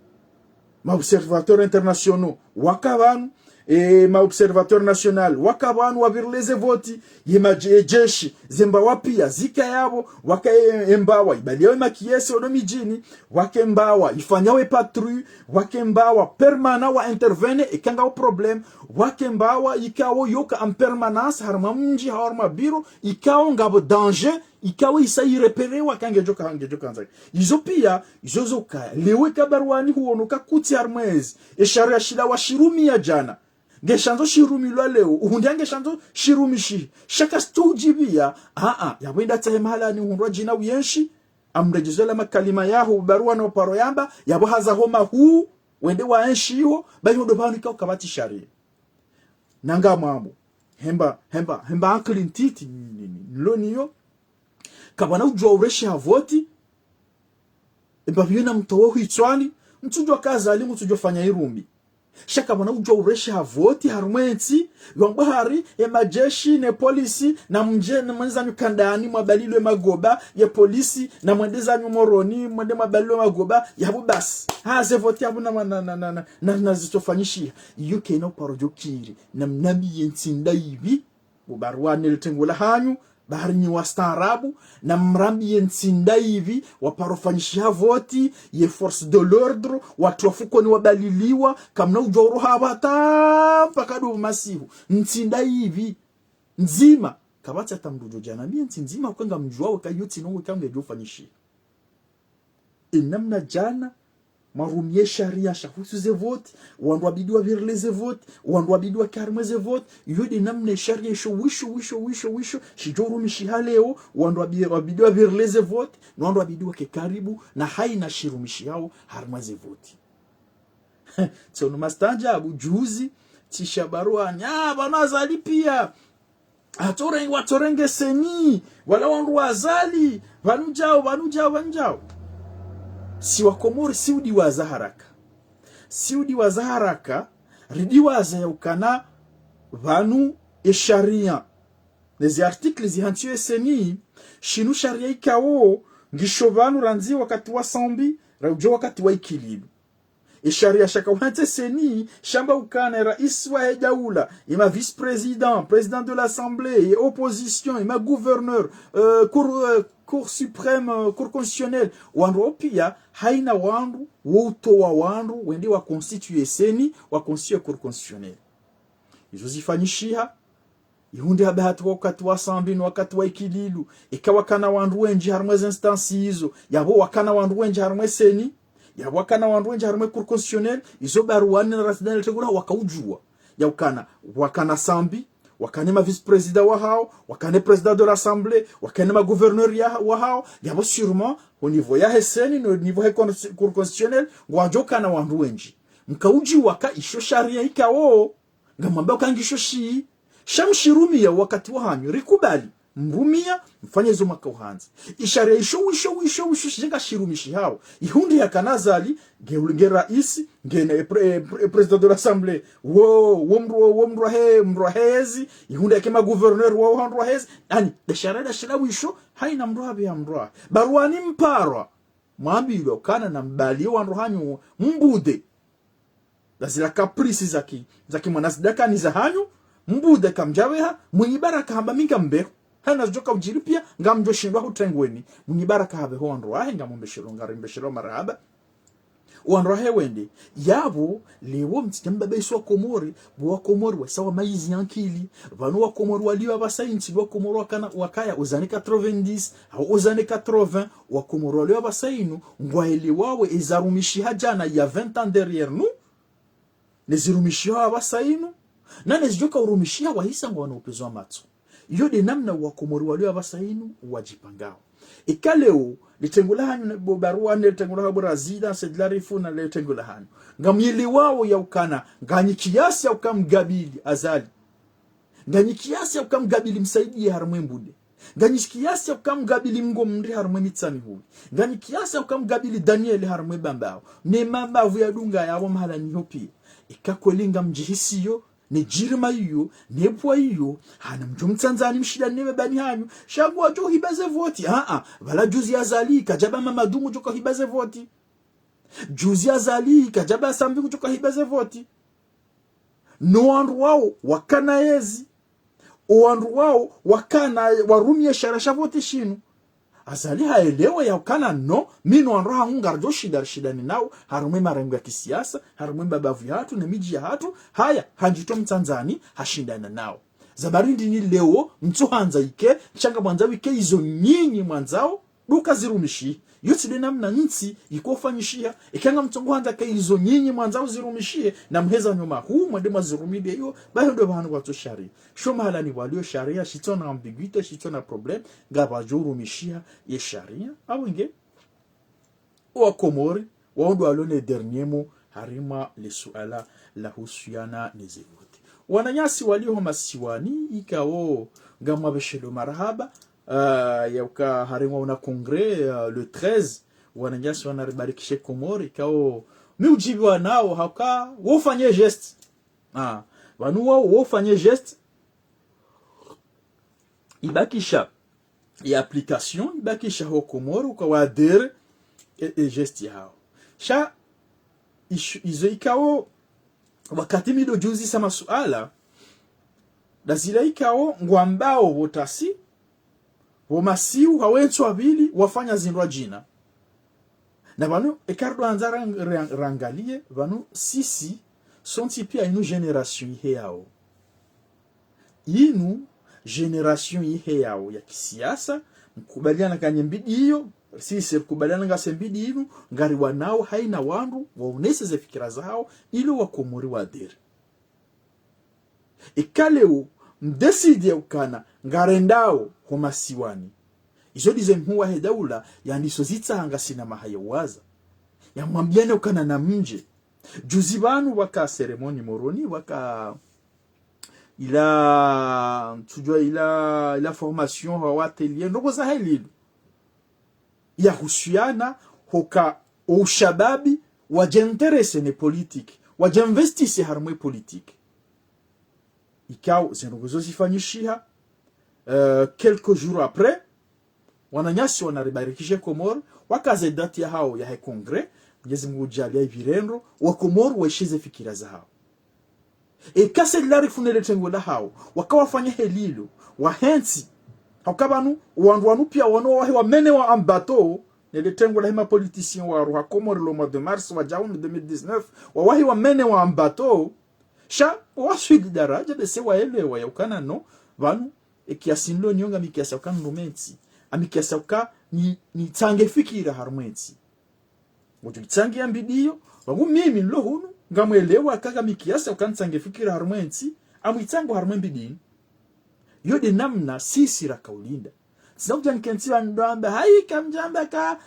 Ma observateurs internationaux, waka pvanu, e ma observateurs nationaux, waka pvanu wapvirile ze voti, ye madje-, e jeshi, ze mbawa pia, zika yapvo, waka e, e mbawa, ibaliawe makesi ono midjini, wake mbawa, ifanyawe patrouille, wake mbawa, permanent wa intervenir, eka ngapvo problème, wake mbawa, ikao yoka en permanence, harumwa mdji, harumwa biro, ikao ngapvo danger, ikao isa ireperewa ka ngedjoka, ngedjoka ndzaki. Izo pia, izo zo kaya. Leo eka Barwani huono ka kutsi harumwa yezi. E sharia shila washirumia djana. Ngeshandzo shirumilwa leo. Uhundria ngeshandzo shirumishihe. Sha kastsu udjibia. Aa, yapvo enda tsahe mahalani uhundrwa djina uyenshi. Amredjezela makalima yaho, Barwani oparo yamba. Yapvo haza homa hu. Wende waenshi iho. Bayi hondo pvanu ikao kapvatsi sharia. Nanga mwambo. Hemba, hemba, hemba ankili ntiti ni, ni, ni, nilo niyo. Kapvwana udjua ureshi ha voti. Emba pviyo na mtowo hitswani. Mtsudjua ka Azali, mtsudjua fanya irumbi. Sha kapvana udjuwa ureshiha voti harumwa entsi, yambwa hari, e majeshi, ne polisi, na mdje, na mwendezanyu Kandani, mwabalilwe magoba, ye polisi, na mwendezanyu Moroni, mwende mwabalilwe magoba, yapvo basi. Ha, ze voti yapvo na, na, na, na, na, na, na zitsofanyishiha. Iyo kayina uparo djo kiri, na mnambiye ntsi ndayipvi, bo Barwane le tengo lahanyu, ba hari nyi wastaarabu, na mrambiye ntsi ndayipvi, waparo fanyishiha voti, ye force de l'ordre, watru wa fukoni wabaliliwa, kamna udjuwa uroha hata mpaka ndo masihu. Ntsi ndayipvi, ndzima, kapvatsi hata mndru djo djana, mie ntsi ndzima, kwenga mdjuwa weka iyo tsi nongo kangedjo fanyishiha. Enamna djana, mwarumiye sharia shahusu ze voti, wandru wabidi wapvirile ze voti, wandru wabidi wake harumwa ze voti, iyo nde namna sharia isho wisho, wisho, wisho, wisho, shidjo rumishiha leo, wandru wabi-, wabidi wapvirile ze voti, na wandru wabidi wake karibu, na hayina shirumishihao harumwa ze voti. Tsono mastaanjabu, juzi, tsisha Barwane, ah, pvanu Azali piya, Atore-, watorenge CENI, wala wandru wa Azali, pvanu djao, pvanu djao, pvanu djao. Si Wakomori, si udiwaza haraka. Si udiwaza haraka, ridiwaza ya ukana pvanu e sharia. Ne zi articles zihantsiyo e CENI, shinu sharia ikao, ngisho pvanu randzi wakati wa Sambi, raudjo wakati wa Ikililou. E sharia shaka uhantsi CENI, shamba ukana e raisi wa e daula, e ma vice-président, président de l'Assemblée, e opposition, e ma gouverneur, euh, cour, euh, cour suprême, euh, cour constitutionnelle. Wandru wao piya, hayina wandru, wo utowa wandru, wende wa constitue CENI, wa constitue cour constitutionnelle. Izo zifanyishiha, ihundre haba hata wakati wa Sambi no wakati wa Ikililou, ika wakana wandru wendji harumwa ze instances izo, yapvo wakana wandru wendji harumwa e CENI, yapvo wakana wandru wendji harumwa e cour constitutionnelle, izo Barwane na Razida ne le tengo lahawo wakaudjuwa. Ya ukana, wakana Sambi, wakana e ma vice-présidents wahao, wakana e président de l'Assemblée, wakana e ma gouverneurs ya, wahao, yapvo sûrement, au niveau ya he CENI, no niveau he con-, cour constitutionnelle, ngwadjo kana wandru wendji. Mkaudjuwa ka isho sharia ikao, ngamwambao ka ngisho shi, sha mshirumiya wakati wahanyu, rikubali, mrumiya, mfanye zo mwaka uhandza. E sharia isho, wisho, wisho, wisho, shidje ngashirumishihao. Ihundre yakana Azali, nge, nge raisi, nge ne, pre-, pre-, président de l'Assemblée, wo, wo mndru, wo mndru wahe, mndru wahe ezi, ihundre yake ma gouverneurs wao wandru wahe ezi, ani, nde sharia nda shila wisho, hayina mndru hapvi ya mndru wahe. Barwane mparwa, mwambilwa ukana na mbali wandru hanyu, mbude. Nda zila caprices zaki, zaki mwana zidakani zahanyu, mbude kamdjapveha, Mwinyi Baraka hamba mi ngambeho. Hayina zidjoka udjiri piya, ngamdjo shindwa hutengweni. Mwinyi Baraka hapveho wandru wahe, ngamumbeshelwa, ngarimbeshelwa marahaba. Wandru wahe wende, yapvo, leo mtsidja mbapve isi Wakomori, bo Wakomori wasa wa mayizi ya nkili, pvanu Wakomori waliyo apvasa inu, tsi Wakomori wakana, wakaya, aux années quatre-vingt-dix, hau aux années quatre-vingts, Wakomori waliyo apvasa inu, ngwaelewao eza rumishiha djana, il y a vingt ans derrière nous, ne zirumishiha apvasa inu, na ne zidjoka urumishiha wahisa ngwana upvendza matso. Iyo nde namna Wakomori waliyo apvasa inu wadjipangao. Ika leo, le tengo lahanyu na bo Barwane, le tengo lahawo bo Razida, Said Larifu na le tengo lahanyu, ngamwelewao ya ukana, nganyi kiasi ya uka mgabili Azali. Nganyi kiasi ya uka mgabili Msaidie harumwa e mbude. Nganyi kiasi ya uka mgabili Mngo Mri harumwa e Mitsamihuli. Nganyi kiasi ya uka mgabili Daniel harumwa e Bambao. Ne mabavu ya dunga yapvo mahala niho piya. Ika kweli ngamdjihisiyo, ne djirima iyo, ne pvwa iyo, hana mdjo mtsandzani mshindane ne babani hanyu. Sha ngwadjo hiba ze voti. Aa, pvala juzi Azali, kadjapva Mamadou ngudjoka hiba ze voti. Juzi Azali, kadjapva Sambi ngudjoka hiba ze voti. No wandru wao wakana ezi. O wandru wao wakana, warumiye sharia sha voti shinu. Azali haelewa ya ukana no, mi no wandru hangu ngaridjo shinda rishindane nao, harumwa e marengo ya kisiasa, harumwa e mabavu yahatru, ne midji yahatru, haya, handjitso mtsandzani, hashindana nao. Za bari ndini leo, mtsuhandza ike, sha ngamwandzao ike izo nyinyi mwandzao, ndo uka zirumishihe. Iyo tsi nde namna ntsi iko ufanyishiha. Ika ngamtsongo handza ka izo nyinyi mwandzao zirumishihe, na muheza nyuma hu, mwende mwazirumiliye iyo, bahi ndo pvahanu pvatso sharia. Sho mahalani pvwaliyo sharia, shitsona ambiguïté, shitsona problème, ngapvadjo urumishiha ye sharia. Apvo nge, Wakomori, wao ndo walo ne dernier mot, harumwa le suala lahusuyana ne ze voti. Wananyasi waliyo ho masiwani, ikao ngamwapveshelwa marahaba, ah, ya uka harumwa una congrès, ah, le treize, wananyasi wana ribarikishe Komori, ikao Mi udjibiwa nao hauka wofanye geste. Ah, pvanu wao wofanye geste. Ibakisha ye application, ibakisha ho Komori uka wadere e, e geste yahao. Sha ishu, izo ikao wakati mi ndo djuzisa masuala, nda zila ikao ngwambao pvo tasi, pvo masihu, hawentsi wapvili wafanya zindru djina. Na pvanu, eka ridjo andza rang-, rang-, rangaliye, pvanu sisi, sontsi pia inu génération iheyao. Inu génération iheyao ya kisiasa, mkubaliana kanye mbidi iyo, sisi mkubaliana ngasi mbidi inu, ngariwanao haina wandru, waonese ze fikira zahao, ili wa Komori wadere. Eka leo mdécidé ukana ngarendao ho masiwani, izo ndizo mhuu wahe daula yandiso zitsanga sina maha ya uwaza. Yamwambiane ukana namdje. Juzi pvanu pvwaka cérémonie Moroni, pvwaka ila, tsudjua ila, ila formation, hawu atelier, ndrongoo zahe lilo. Yahusiana hoka oushababi wadje intéressé ne politique, wadje investir harumwa e politique. Ikao zendrongoo zo zifanyishiha, euh, quelques jours après, wananyasi wanaribarikishe Komori, wakaze date yahao yahe congrès, Mwenyezi Mungu udjaaliya ipvirendro, wa Komori waishize fikira zahao. Eka se lari fune le tengo lahao, waka wafanya he lilo, wahentsi. Hauka pvanu, wandru wanu pia wanu wawahi wamene wa ambato, ne le tengo lahe ma politiciens waruha Komori le mois de mars, wadja hunu deux mille dix-neuf, wawahi wamene wa ambato, sha, waswili daraja, bese waelewa yaukana no, pvanu, e kiasi nilo nyo ngami kiasi yauka ndume ntsi, ami kiasi yauka ni, nitsange fikira harumwa entsi. Ngodjo litsangiya mbidi iyo, wangu mimi nilo hunu, ngamwelewa ka ngami kiasi yauka nitsange fikira harumwa entsi, amwitsango harumwa mbidi inu. Iyo nde namna sisi raka ulinda. Tsina kudja nikentsi pvanu ndo amba, hayi kamdjamba ka,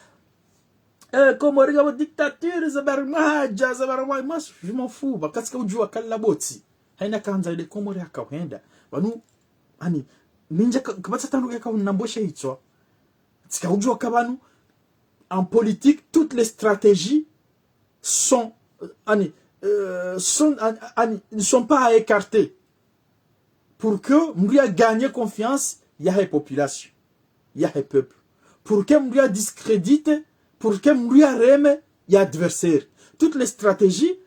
eh, Komori ngapvo dictature, za bari mwaja, za bari mwa-, mwa-, je m'en fous, pvaka tsika udjua kala botsi. Haina kahandza ile Komori haka uhenda. Pvanu, ani, mindja ka-, kapvatsi tandru yaka unambosha itswa. Tsika udjua ka pvanu, en politique, toutes les stratégies sont, euh, ani, euh, sont, ani, ani, ne sont pas à écarter pour que mndru ya gagne confiance yahe population, yahe peuple, pour que mndru ya discrédite, pour que mndru ya reme ya adversaire. Toutes les stratégies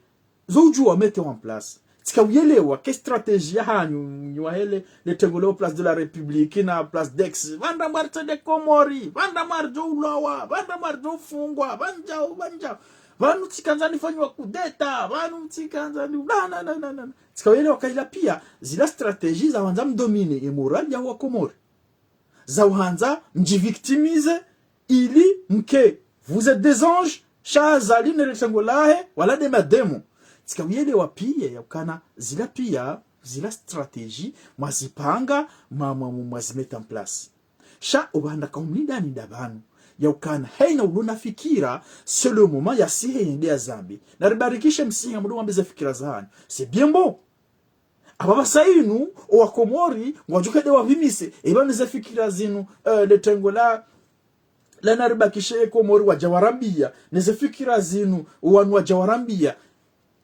zo udjua mettre en place. Tsika uyelewa ke stratégie yahanyu, nyi wahe le, le tengo leo Place de la République na Place d'Aix. Pvandra mwari tsende Komori, pvandra mwari djo ulawa, pvandra mwari djo fungwa, pvandjao, pvandjao. Pvanu tsika ndzani fanyiwa coup d'État, pvanu tsika ndzani, na, na, na, na, na. Tsika uyelewa ka ila pia, zila stratégie za wandza mdominer ye morale ya wa Komori. Za uhandza mdjivictimiser, ili mke, vous êtes des anges, sha Azali ne le tengo lahe, wala nde madémon. Tsika uyelewa pia yaukana, zila pia, zila stratégie, mwazipanga, mwa, mwa, mwa, mwazi mettre en place. Sha, opvanda kaumlindani nda pvanu, yaukana, haina ulo na fikira, c'est le moment yasihe yende yazambe. Naribarikishe msiha, mdo mwambe ze fikira zahanyu. C'est bien beau. Apvapvasa inu, owa Komori, ngwadjo kaya nde wapvimise, eba ne ze fikira zinu, eh, le tengo la, la Naribakishe Komori wadja warambia, ne ze fikira zinu, wanu wadja warambia.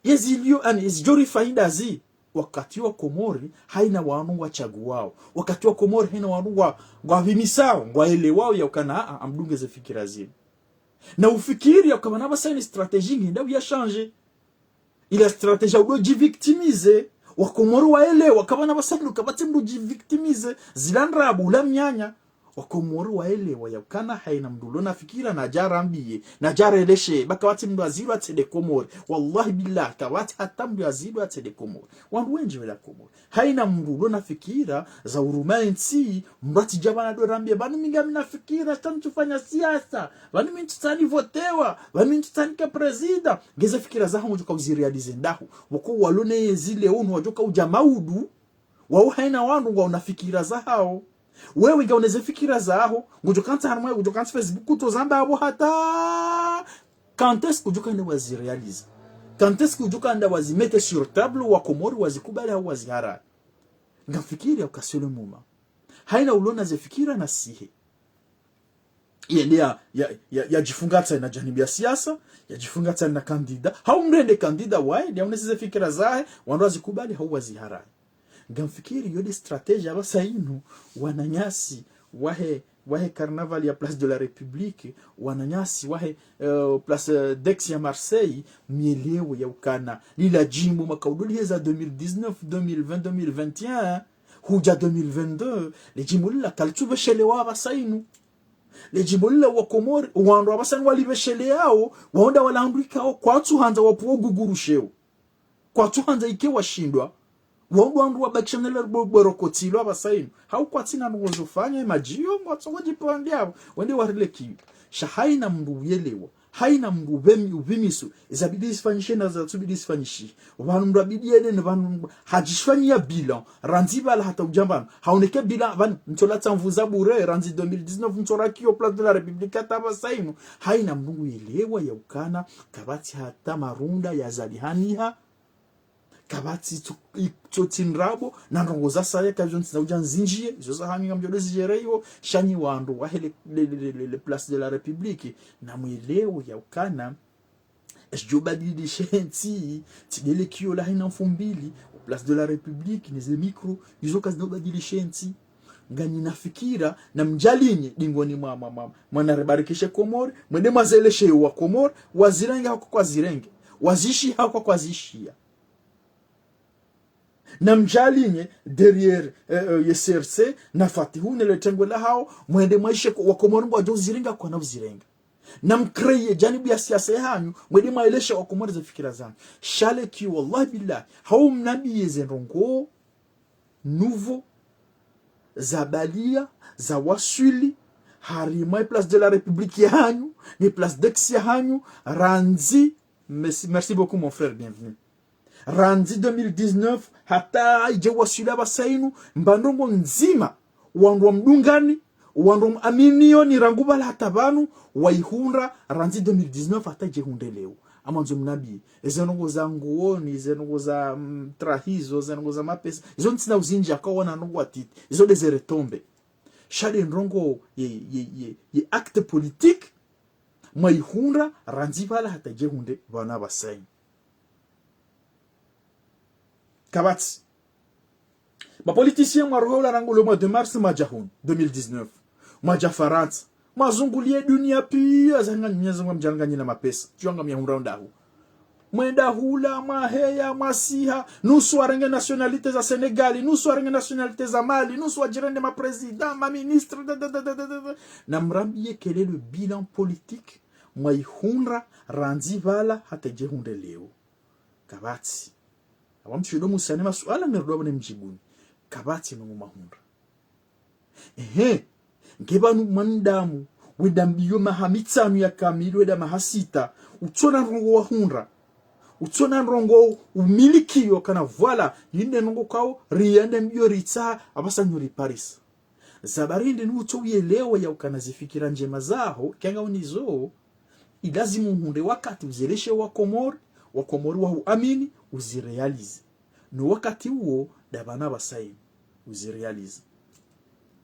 Yezi ilio, ani, yezi djori faida zi, wakati wa Komori, haina wanu ngwatsaguwao. Wakati wa Komori, haina wanu ngwa, ngwapvimisao, ngwaelewao yaukana, a, a, amdunge ze fikira zinu. Na ufikiri yaukana pvapvasa inu stratégie ngenda uya changer. Ila stratégie ya udo djivictimiser, wa Komori waelewa, kapvana pvasa inu kapvatsi mndru djivictimiser, zila ndrabo, ula mnyanya. Wa Komori waelewa, yaukana haina mndru ulo na fikira, nadja rambie, nadja releshe, ba kapvatsi mndru azilwa tsende Komori. Wallahi billah, kapvatsi hata mndru azilwa tsende Komori. Wandru wendji wela Komori. Haina mndru ulo na fikira za uruma entsi, mndru atsidja pvanu ndo rambie, pvanu mi ngami na fikira, tsitsaha ntsufanya siasa, pvanu mi ntsutsaha nivotewa, pvanu mi ntsutsaha nika président. Ngeze fikira zaho ngudjoka uziréaliser ndahu. Woko walo ne yezi leo unu wadjoka udja maudu, wao haina wandru ngwao na fikira zahao. Wewe ngwao ne ze fikira zaho, ngudjoka ntsa harumwa, ngudjoka ntsa Facebook, utsozamba apvo hata. Quand est-ce que udjoka nda waziréaliser? Quand est-ce que udjoka nda wazi mettre sur table, wa Komori wazikubali hau waziharaya? Ngamfikiri yauka c'est le moment. Haina ulo na ze fikira nasihe. yende ya, ya, ya, yadjifungatsani na janibu ya siasa, yadjifungatsani na kandida. Hau mndru yende kandida waye, yaonese ze fikira zahe, wandru wazikubali, hau waziharai. Ngamfikiri yo nde stratégie apvasa inu, wananyasi wahe, wahe carnaval ya Place de la République, wananyasi wahe, eh, Place, eh, d'Aix ya Marseille, mwelewe ya ukana lila djimbo mwaka udo liheza deux mille dix-neuf, deux mille vingt, deux mille vingt et un, hudja deux mille vingt-deux, le djimbo lila kalitsupveshelewa apvasa inu. Le djimbo lila wa Komori, wandru apvasa inu walipvesheleyao, wahundra wala wandru ikao, kwatsuhandza wapvuo guguru sheo. Kwatsuhandza ike washindwa, wandru wandru wabakisha nele bo-, borokotilo apvasa inu. Hau kwatsina ndrongo zofanya, emadjiyo, ngwatso wadjipange apvo, wende warile kiyo. Sha haina mndru uyelewa, haina mndru upvemi-, upvimiso, zabidi zifanyishe na zatsubidi zifanyishe. Pvanu mndru abidi yele ne pvanu mndru hadjifanyia bilan, randzi pvala hata udja pvanu. Haoneke bilan, pvanu, ntsola tsamvu za bure, randzi deux mille dix-neuf, ntsola kiyo Place de la République hata apvasa inu. Haina mndru uyelewa ya ukana, kapvatsi hata marunda yazalihaniha, kapvatsi tso-, i-, tsotsi ndrabo, na ndrongo za saya ka zontsi za udja nzinjie, zo za hanyu ngamdjo do zidjere iwo, sha nyi wandru wahe le, le, le, le, le, le Place de la République, na mwelewe ya ukana, eshidjobadilishe ntsi, tsi ndele kiyo la haina mfumbili, Place de la République, ne ze micro, izo kazina ubadilishe ntsi. Nganyi na fikira, na mdjalinye, dingoni mwa, mwa, mwa, mwana rebarikishe Komori, mwende mwazeleshe wa Komori, wazirenge hako kwazirenge, wazishiha hako kwazishiya. Na mdjalinye derrière, eh, eh, ye C R C, na Fatihu, ne le tengwe la hao, mwende mwaishe ko-, wa Komori ngwadjo uzirenga kwana uzirenga. Na mkreye janibu ya siasa ya hanyu, mwende mwaeleshe wa Komori ze fikira zanyu. Sha le kiyo, wallahi billahi, hau mnambiye ze ndrongo nouveau, za balia, za waswili, harimwa ye Place de la République ya hanyu, ne Place d'Aix ya hanyu, randzi, merci, merci beaucoup mon frère, bienvenue. Randzi deux mille dix-neuf, hata idje waswili apvasa inu, mba ndrongo ndzima, wandru wa mdungani, wandru wa muaminio ni rangu pvala hata pvanu, waihundra, randzi deux mille dix-neuf, hata idje hundre leo. Amwandzo mnambiye, eze ndrongo za nguoni, eze ndrongo za, mm, trahizo, eze ndrongo za mapesa, izo ntsina uzindji aka wana ndrongo watiti, izo nde ze retombées. Sha nde ndrongo ye, ye, ye, ye acte politique, mwaihundra, randzi pvala hata idje hundre pvanu apvasa inu. Kapvatsi. Ba politiciens mwaroha ula rangu le mois de mars mwadja hunu, deux mille dix-neuf. Mwadja Farantsa. Mwazunguliye dunia piya, zanga nyinyi zanga mdjanga nyina mapesa. Djuwa ngamyahundra ndahu. Mwenda hula, mwaheya, mwasiha, nusu warenge nationalité za Sénégal, nusu warenge nationalité za Mali, nusu wadjirende ma président, ma ministre, da, da, da. Na mrambiye quel est le bilan politique, mwaihundra, randzi pvala, hata idje hundre leo. Kapvatsi. Apvo mtsushindo musane masuala nirudwa pvo ne mdjibuni. Kapvatsi ndrongo mwahundra. Ehe. Nge pvanu mwanadamu, wenda mbiyo maha mitsanu ya kamili, wenda maha sita, utsona ndrongo wahundra. Utsona ndrongo umilikiyo kana voilà, yinde ndrongo kao, riyende mbiyo ritsaha, apvasa nyo riparisa. Za barindi ni utso uyelewa ya ukana ze fikira ndjema zaho, kanga unizo, ilazimu uhundre wakati uzeleshe wa Komori, wa Komori wahuamini, uziréalisé. No wakati uwo, nda pvanu apvasa inu, uziréalisé.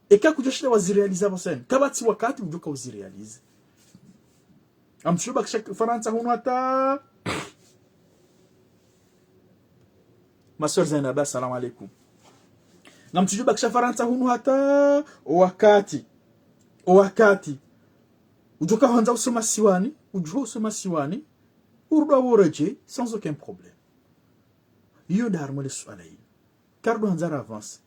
Eka kudjashinda waziréalisé apvasa inu, kapvatsi wakati udjoka uziréalisé. Ngamtsushindo bakisha Farantsa hunu hata. Ma sœur Zainaba, salam alaykum. Ngamtsushindo bakisha Farantsa hunu hata o wakati. O wakati. Udjoka handza usoma siwani, udjo usoma siwani, urudwa pvo uredjeyi, sans aucun problème. Iyo nda harimwa le suala inu. Karidjo handza ravance.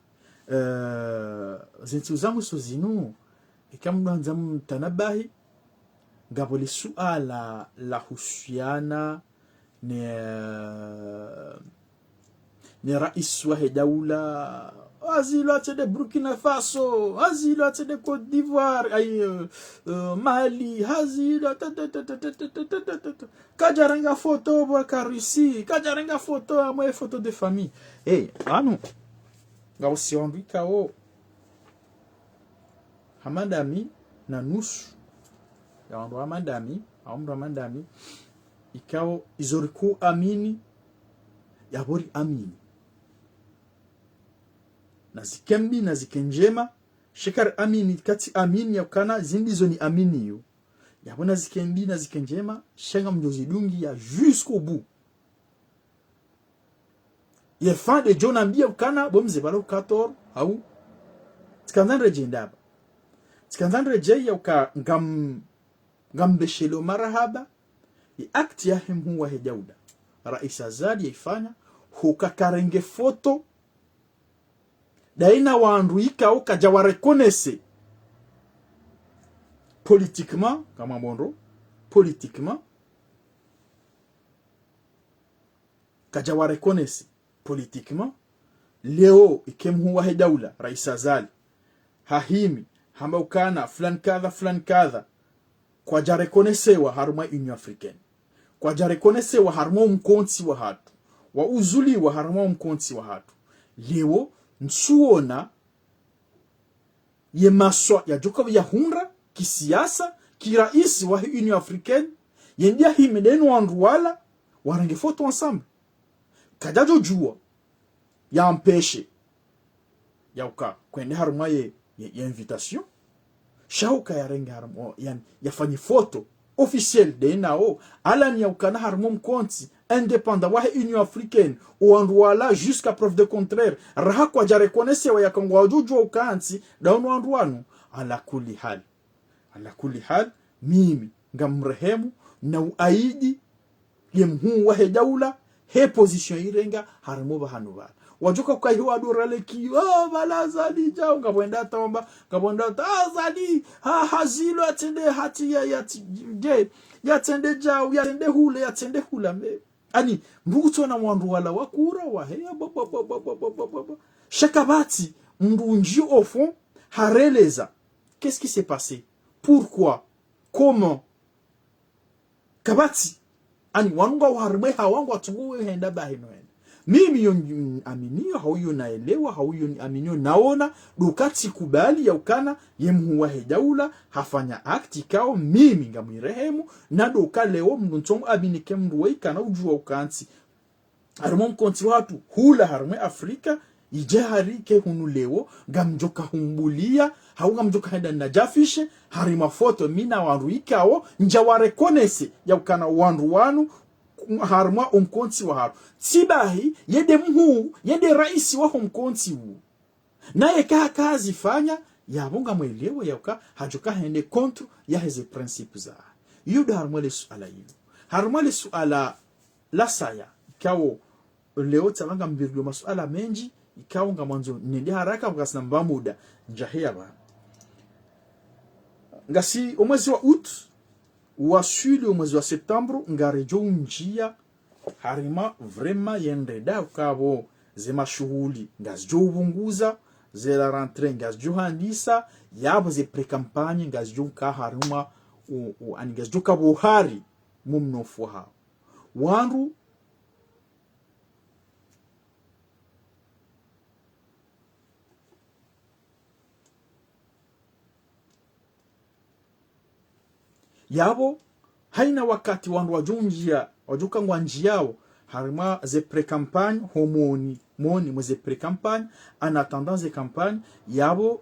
Eh, ze ntsihu za mwiso zinu, eka mdru handza mtanabahi, ngapvo le suala lahusiana ne, eh, ne rais wahe daula, hazi ilo hatsende Burkina Faso, hazi ilo hatsende Côte d'Ivoire, ayi, eh, eh, Mali, hazi ilo, ta, ta, ta. Kadjarenga foto pvwaka Russie, kadjarenga foto, amwe foto de famille. Eh, pvanu, ngapvo si wandru ikao, hama ndami na nusu ya wandru hama ndami, hau mndru hama ndami, ikao izo rikuamini, yapvo riamini. Na zike mbi, na zike ndjema, Sha kari amini, katsi amini ya ukana zindri zo ni amini yo. Yapvo na zike mbi na zike ndjema, sha ngamdjo zidungiya jusqu'au bout. Ye fin de djo nambiya ukana, bo mze bala ukator, hau. Tsikandza nredjeye ndapvo. Tsikandza nredjeye ya uka ngam, ngambesheleo marahaba, ye acte yahe mhuu wahe daula. Raisi Azali yaifanya, huka karenge foto, daina wandru ikao kadja wa reconnaître politiquement, kama mondro, politiquement, kadja wa reconnaître politiquement. Leo ike mhuu wahe daula, Raisi Azali, hahimi, hamba ukana, fulani kadha, fulani kadha, kwadja reconnaître wa harumwa Union Africaine. Kwadja reconnaître wa harumwa omkontsi wahatru. Wa uzuliwa harumwa omkontsi wahatru. Leo, ntsuona, ye maswa yadjoka yahundra, kisiasa, kiraisi wahe Union Africaine, yende yahime daino wandru wala, warenge foto ensemble. Kadjadjo djuwa, ya empêcher, ya uka, kwende harumwa ye, ye, ye invitation. Sha uka yarenge harumwa, yani, yafanye foto officielle dainao, alani ya ukana harumwa omkontsi, indépendant wahe Union Africaine, owandru wala jusqu'à preuve de contraire, raha kwadja reconnaître wa yaka ngwadjo djuwa ukantsi, daono wandru wanu, ala kulli hal. Ala kulli hal, mimi, ngamrehemu, na uaidi, ye mhuu wahe daula, he position irenga, harumwa pvahanu pvala. Wadjoka ukahi wadorale ki, oh, pvala Azali djau, ngapvo enda tomba, ngapvo enda ta, Azali, ha, hazilo yatsende hati ya, ya, tsi, de, yatsende djau, yatsende hule, yatsende hula, me. Ani, mndru kutsona wandru wala wakura, waheya, ba, ba, ba. Sha kapvatsi, mndru ndji au fond, hareleza. Qu'est-ce qui s'est passé? Pourquoi? Comment? Kapvatsi. Ani wanu ngwao harumwa hawa ngwatsungu we henda bahi no henda. Mimi yo n-, aminiyo, hau yo naelewa, hau yo ni aminiyo naona, ndo katsi kubali ya ukana, ye mhuu wahe daula, hafanya acte ikao, mimi ngamwirehemu, na ndo ka leo mndru ntsongo amini ke mndru we ikana udjuwa ukantsi. Harumwa omkontsi wahatru, hula harumwa Afrika, idje hari ke hunu leo, ngamdjoka humbuliya, hau ngamdjoka henda nadjafishe, harumwa foto mi na wandru ikao, ndja wa reconnaître ya ukana wandru wanu, harumwa omkontsi wahatru. Tsi bahi, yende mhuu, yende raisi waho mkontsi wu. Naye ka, kazifanya, yapvo ngamwelewa ya uka, hadjoka hende contre yaheze principes za. Iyo ndo harumwa le suala ilo. Harumwa le suala la saya, ikao leo tsapvanga mbirilo masuala mendji, ikao ngamwandzo nende haraka, mkasina mba muda, ndjaheya pvanu. Ngasi omwezi wa août, waswili omwezi wa septembre, ngaredjo undjia, harumwa vraiment yende nda ukapvo ze mashuhuli, ngazidjo upvunguza, ze la rentrée, ngazidjo handisa, yapvo ze pré-campagne, ngazidjo uka harumwa, u, u, ani ngazidjo uka pvo hari, mumnofu hao. Wandru Yapvo, haina wakati wandru wadjo ndjia, wadjo ka ngwandjiao, harumwa ze pré-campagne, ho moni, moni mwe ze pré-campagne, en attendant ze campagne, yapvo,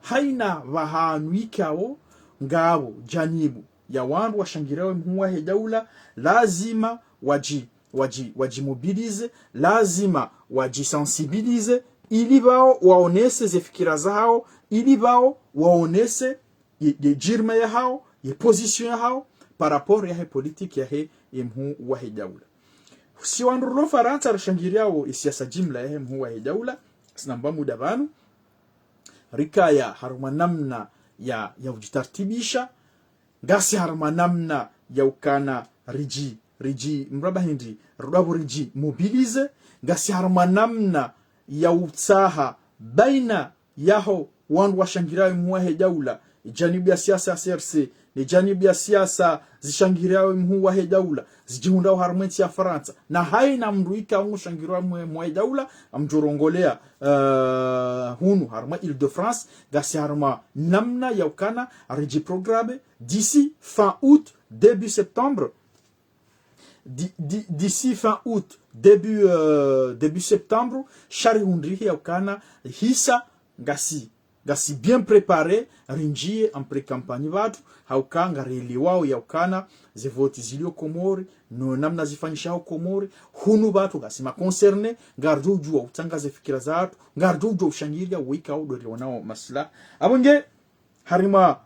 haina pvahanu ikao, ngapvo, janibu, ya wandru washangiriao mhuu wahe daula, lazima wadji, wadji, wadjimobilize, lazima wadjisensibilize, ili pvao waonese ze fikira zahao, ili pvao waonese ye, ye djirma yahao, ye position yahao, par rapport yahe politique yahe, ye mhuu wahe daula. Si wandru rilo Farantsa rishangiriao ye siasa jimla yahe mhuu wahe daula, sinamba muda pvanu, rikaya harumwa namna ya, ya udjitartibisha, ngasi harumwa namna ya ukana ridji, ridji, mraba hindri, rudapvo ridjimobilize, ngasi harumwa namna ya utsaha baina yaho wandru washangiriao mhuu wahe daula, janibu ya siasa ya C R C, ne janibu ya siasa zishangiriao mhuu wahe daula, zidjihundrao harumwa entsi ya Farantsa, na haina mndru ikao ngushangiriao mhuu, mhuu wahe daula, ngamdjorongolea, eh, hunu harumwa Île-de-France, ngasi harumwa namna ya ukana ridjiprogramme d'ici fin août, début septembre, di-, di-, d'ici fin août, début, euh, début septembre, sha rihundrihi ya ukana hisa ngasi ngasi bien préparé, rindjie en pré-campagne pvatru, hauka ngarielewao yaukana, ze voti zilio Komori, no namna zifanyishihao Komori, hunu pvatru ngasi ma concerné, ngaridjo udjua utsanga ze fikira zahatru, ngaridjo udjua ushangiria wo ikao ndo rionao maslaha. Apvo nge, harimwa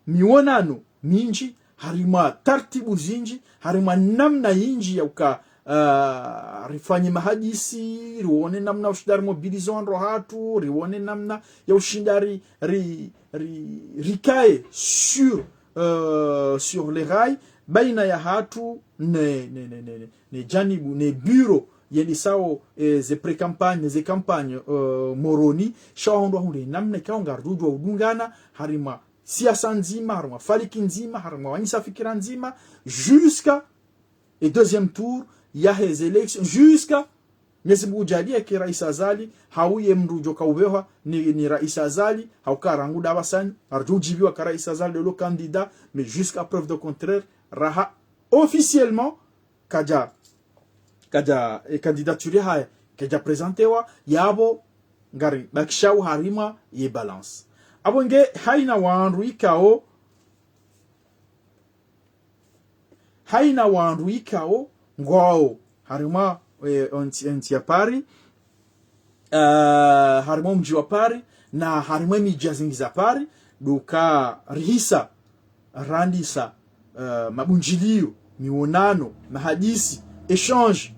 mionano mindji, harimwa tartibu zindji, harimwa namna yindji yauka, ah, rifanye mahadisi, rione namna ushinda rimobilisé wandru wahatru, rione namna ya ushinda ri, ri, ri, rikae sur, euh, sur les rails, baina yahatru ne, ne, ne, ne, ne, ne janibu, ne bureau, yendesao, eh, ze pré-campagne, ze campagne, euh, Moroni, sha wahundru wahundre namna ikao ngaridjo udjua udungana, harimwa siasa ndzima, harimwa faliki ndzima, harimwa wanyisa fikira ndzima, jusqu'à, e deuxième tour, yahe ze élection, jusqu'à, Mwenyezi Mungu udjalie ke Rais Azali, hauye mndru udjo kaupvehwa ni, ni Rais Azali, hauka rangu ndapvasani, ngaridjo udjiviwa ka Rais Azali ndo lo candidat, mais jusqu'à preuve de contraire, raha officiellement, kadja, kadja, e candidature yahahe, kadja présentéwa, yapvo, ngaribakishao harimwa ye balance. Apvo nge, haina wandru ikao, haina wandru ikao, ngwao, harimwa, eh, entsi, entsi ya Paris, eh, harimwa mdji wa Paris, na harimwa emidji ya zindji za Paris, ndo uka rihisa, randisa, eh, mabundjilio, mionano, mahadisi, échange,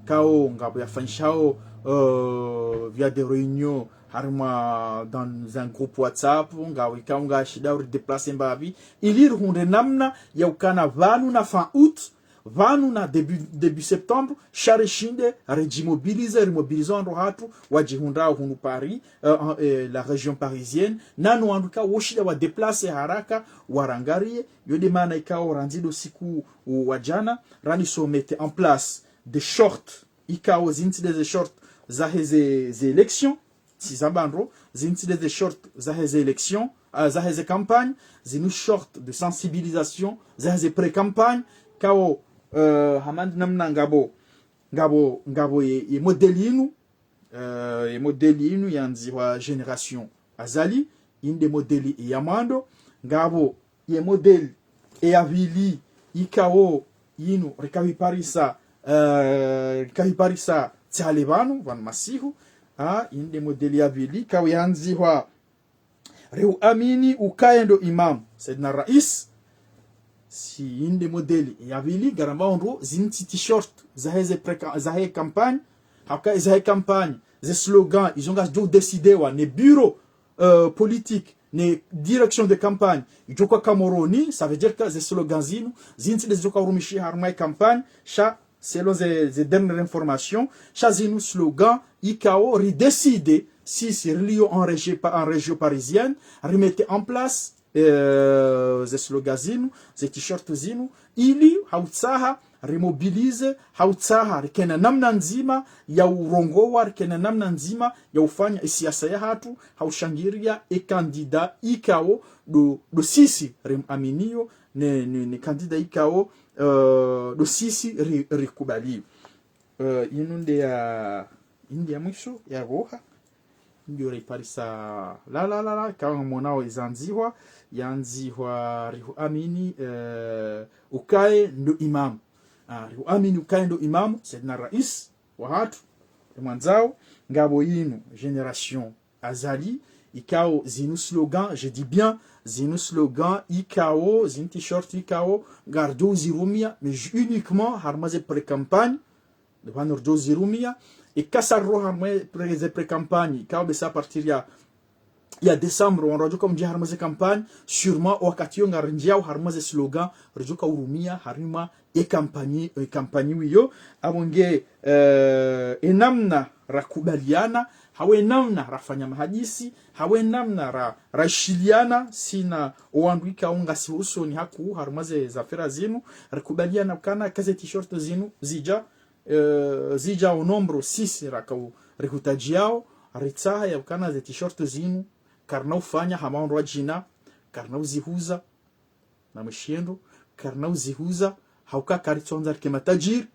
ikao ngapvo yafanyishihao, eh, via des réunions, harimwa dans un groupe WhatsApp, ngapvo ikao ngashindao ridéplacé mbapvi, ili rihundre namna yaukana pvanu na fin août, pvanu na début, début septembre, sha rishinde, ridjimobilisé, rimobilisé wandru wahatru, wadjihundrao hunu Paris, euh, en, euh, la région parisienne, nano wandru ikao woshinda wadéplacé haraka, warangarie, yo nde maana ikao randzi ndo usiku wa djana, randisa umettre en place des shorts, ikao zinu tsi nde ze shorts zahe ze, ze élections, tsi za bando, zinu tsi nde ze shorts zahe ze élections, ah, zahe ze campagnes, zinu shorts de sensibilisation, zahe ze pré-campagnes, ikao, euh, hama ndo namna ngapvo, ngapvo, ngapvo ye, ye modèle inu, euh, ye modèle inu yandzihwa génération Azali, inu nde modèle ya mwando, ngapvo ye modèle ya pvili ikao inu rikao iparisa, euh, rikao iparisa tsale pvanu, pvanu masihu, ah, inu nde modèle ya pvili ikao yandzihwa Rihuamini ukaye ndo imamu, Saidina Rais, si inu nde modèle ya pvili, ngaramba ondro, zinu tsi t-shirt, zahe ze pré-ca-, zahe campagne, hauka zahe campagne, ze slogan, izo ngazidjo décidéwa, ne bureau, euh, politique, ne direction de campagne, idjo ka Moroni, ça veut dire que ze slogan zinu, zinu tsi nde zidjo ka urumishiha harumwa ye campagne, sha, selon ze, ze dernière information, sha zinu slogan, ikao, ridécidé, si, si, rilio en région pa-, en région parisienne, rimettre en place, euh, ze slogan zinu, ze t-shirt zinu, ili, hautsaha, rimobilisé, hautsaha, rikena namna ndzima, ya urongowa, rikena namna ndzima, ya ufanya, e siasa yahatru, haushangiria, e candidat, ikao, ndo, ndo sisi, rimuaminio, ne, ne, ne candidat ikao, euh, ndo sisi ri-, rikubalio. Euh, inu nde ya, inu nde ya mwiso, ya pvoha. Ndio riparisa, la, la, la, la, kama mwonao izandzihwa, yandzihwa rihuamini, euh, ukaye ndo imamu. Ah, rihuamini ukaye ndo imamu, Saidina Rais, wahatru, rimwandzao, ngapvo inu, génération, Azali, ikao zinu slogan, je dis bien, zinu slogan, ikao, zinu t-shirt, ikao, ngaridjo uzirumia, mais ju-, uniquement, harumwa ze pré-campagne, ndo pvanu ridjo uzirumia, eka sa riro harumwa pré-, ze pré-campagne, ikao besa à partir ya, ya décembre, wandru wadjo ka undjia harumwa ze campagne, sûrement, wakati yo ngarindjiao harumwa ze slogan, ridjo ka urumia, harumwa e campagne, e campagne wiyo, apvo nge, eh, e namna rakubaliana, hau e namna rafanya mahadisi, hau e namna ra-, raishiliana, sina owandru ikao ngasi usoni hakuu, harumwa ze zafera zinu, rakubaliana ukana ka ze t-shirt zinu, zidja, eh, zidja o nombre sisi rakao rihutadjiao, ritsaha yaukana ze t-shirt zinu, karina ufanya hama ondro wadjina, karina uzihuza, na mshindo, karina uzihuza, hauka karitsondza rike matajiri,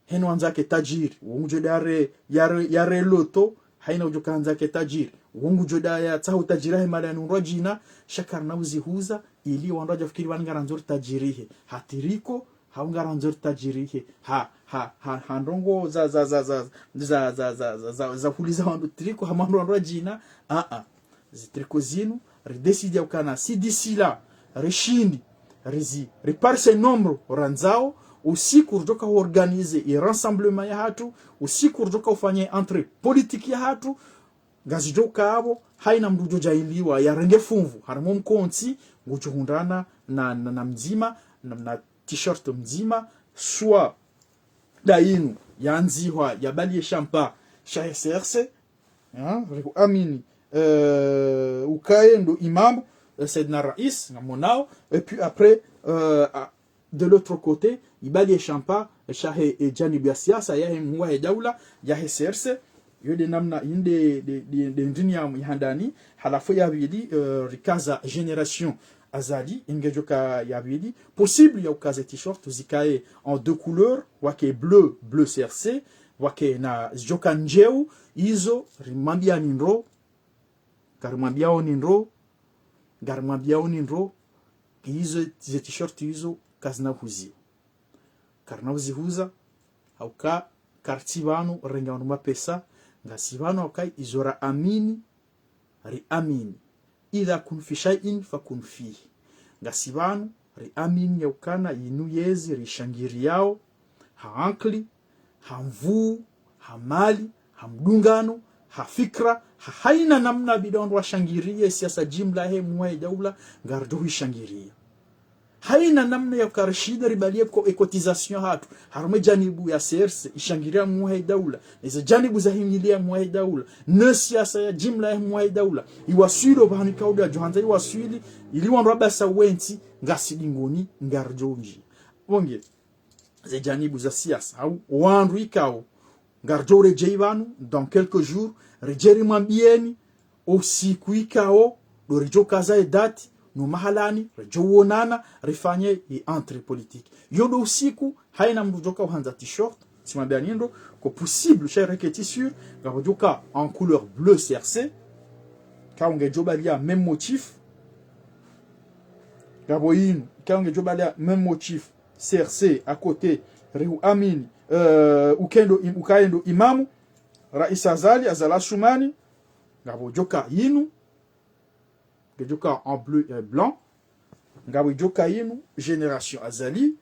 heno wandza ke tajiri, wo ngudjo dare, yare, yare loto, haina udjo ka handza ke tajiri, Wo ngudjo daya tsaha utajiri wahe mali ya nundru wa djina, sha karina uzihuza, ili wandru wadjafikiri wani ngarandzo ritajirihe. Ha tiriko, hau ngarandzo ritajirihe. Ha, ha, ha, ha ndrongo za, za, za, za, za, za, za, za, za, za huliza wandru tiriko, ha mwandru wandru wa djina. Ah, ah. Zitriko zinu, ridécide ya ukana, si d'ici là, rishindi, rizi, ripare nombre randzao, usiku ridjoka organiser e rassemblement ya hatru, usiku ridjoka ufanya entrée politique ya hatru, ngazidjoka apvo, haina mndru udjo djaaliwa, yarenge funvu, harimwa mkontsi, ngudjo hundrana na, na, na mdzima, na, na t-shirt mdzima, swa dayinu, yandzihwa, ya bali ye shampa, sha he C R C, hein, rihuamini, euh, ukaye ndo imam, euh, Saidina Rais, ngamonao, et puis après, euh, à, de l'autre côté, ibali ye shampa, sha he, e, janibu ya siasa, ya he mhuu wa he daula, ya he C R C, yo de namna inde, de, de, de ndini ya, ya handani, halafu ya pvili, euh, rikaza génération Azali, ingedjoka ya pvili, possible ya ukaze t-shirt, zikaye en deux couleurs, wake bleu, bleu C R C, wake na zidjoka ndjeu, izo, rimwambiani ndro, ngarimwambiao ni ndro, ngarimwambiao ni ndro, izo, ze t-shirt izo, kazina huziwa. Karina uzihuza, hauka, kartsi pvanu, renga wanu mapesa, ngasi pvanu, hauka, izo raamini, riamini. إذا كن في شيء فكن فيه. Ngasi pvanu, riamini ya ukana yinu yezi rishangiriyao, ha ankili, ha nvuu, ha mali, ha mdungano, ha fikra, ha haina namna bidi wandru washangiriye siasa jimla he mhuu wa he daula, ngaridjo huishangiriya. Haina namna ya uka rishinde ribaliye ko, e cotisation hatru, harumwa e janibu ya C R C, ishangiriya mhuu wa he daula, neze janibu za himiliya mhuu wa he daula, ne siasa ya jimla ya mhuu wa he daula, iwaswili opvahanu ikao ndo yadjo handza iwaswili, ili wandru wabasa wentsi, ngasi dingoni, ngaridjo undji. Pvonge, ze janibu za siasa, hau wandru ikao, ngaridjo uredjeyi pvanu, dans quelques jours, ridje rimwambieni, usiku ikao, ndo ridjo kaza e date, no mahalani, ridjo wonana, rifanye e entrée politique. Yo ndo usiku, haina mndru djoka uhandza t-shirt, tsimwambiani ndro, ko possible, sha reke tsi sûr, ngapvo djoka en couleur bleu C R C, ka ungedjo baliya même motif, ngapvo inu, ka ungedjo baliya même motif, C R C, à côté, rihuamini, euh, ukaye ndo im-, ukaye ndo imamu, Rais Azali, Azali Assoumani, ngapvo djoka yinu, ngedjoka en bleu et blanc, ngapvo djoka yinu, Génération Azali,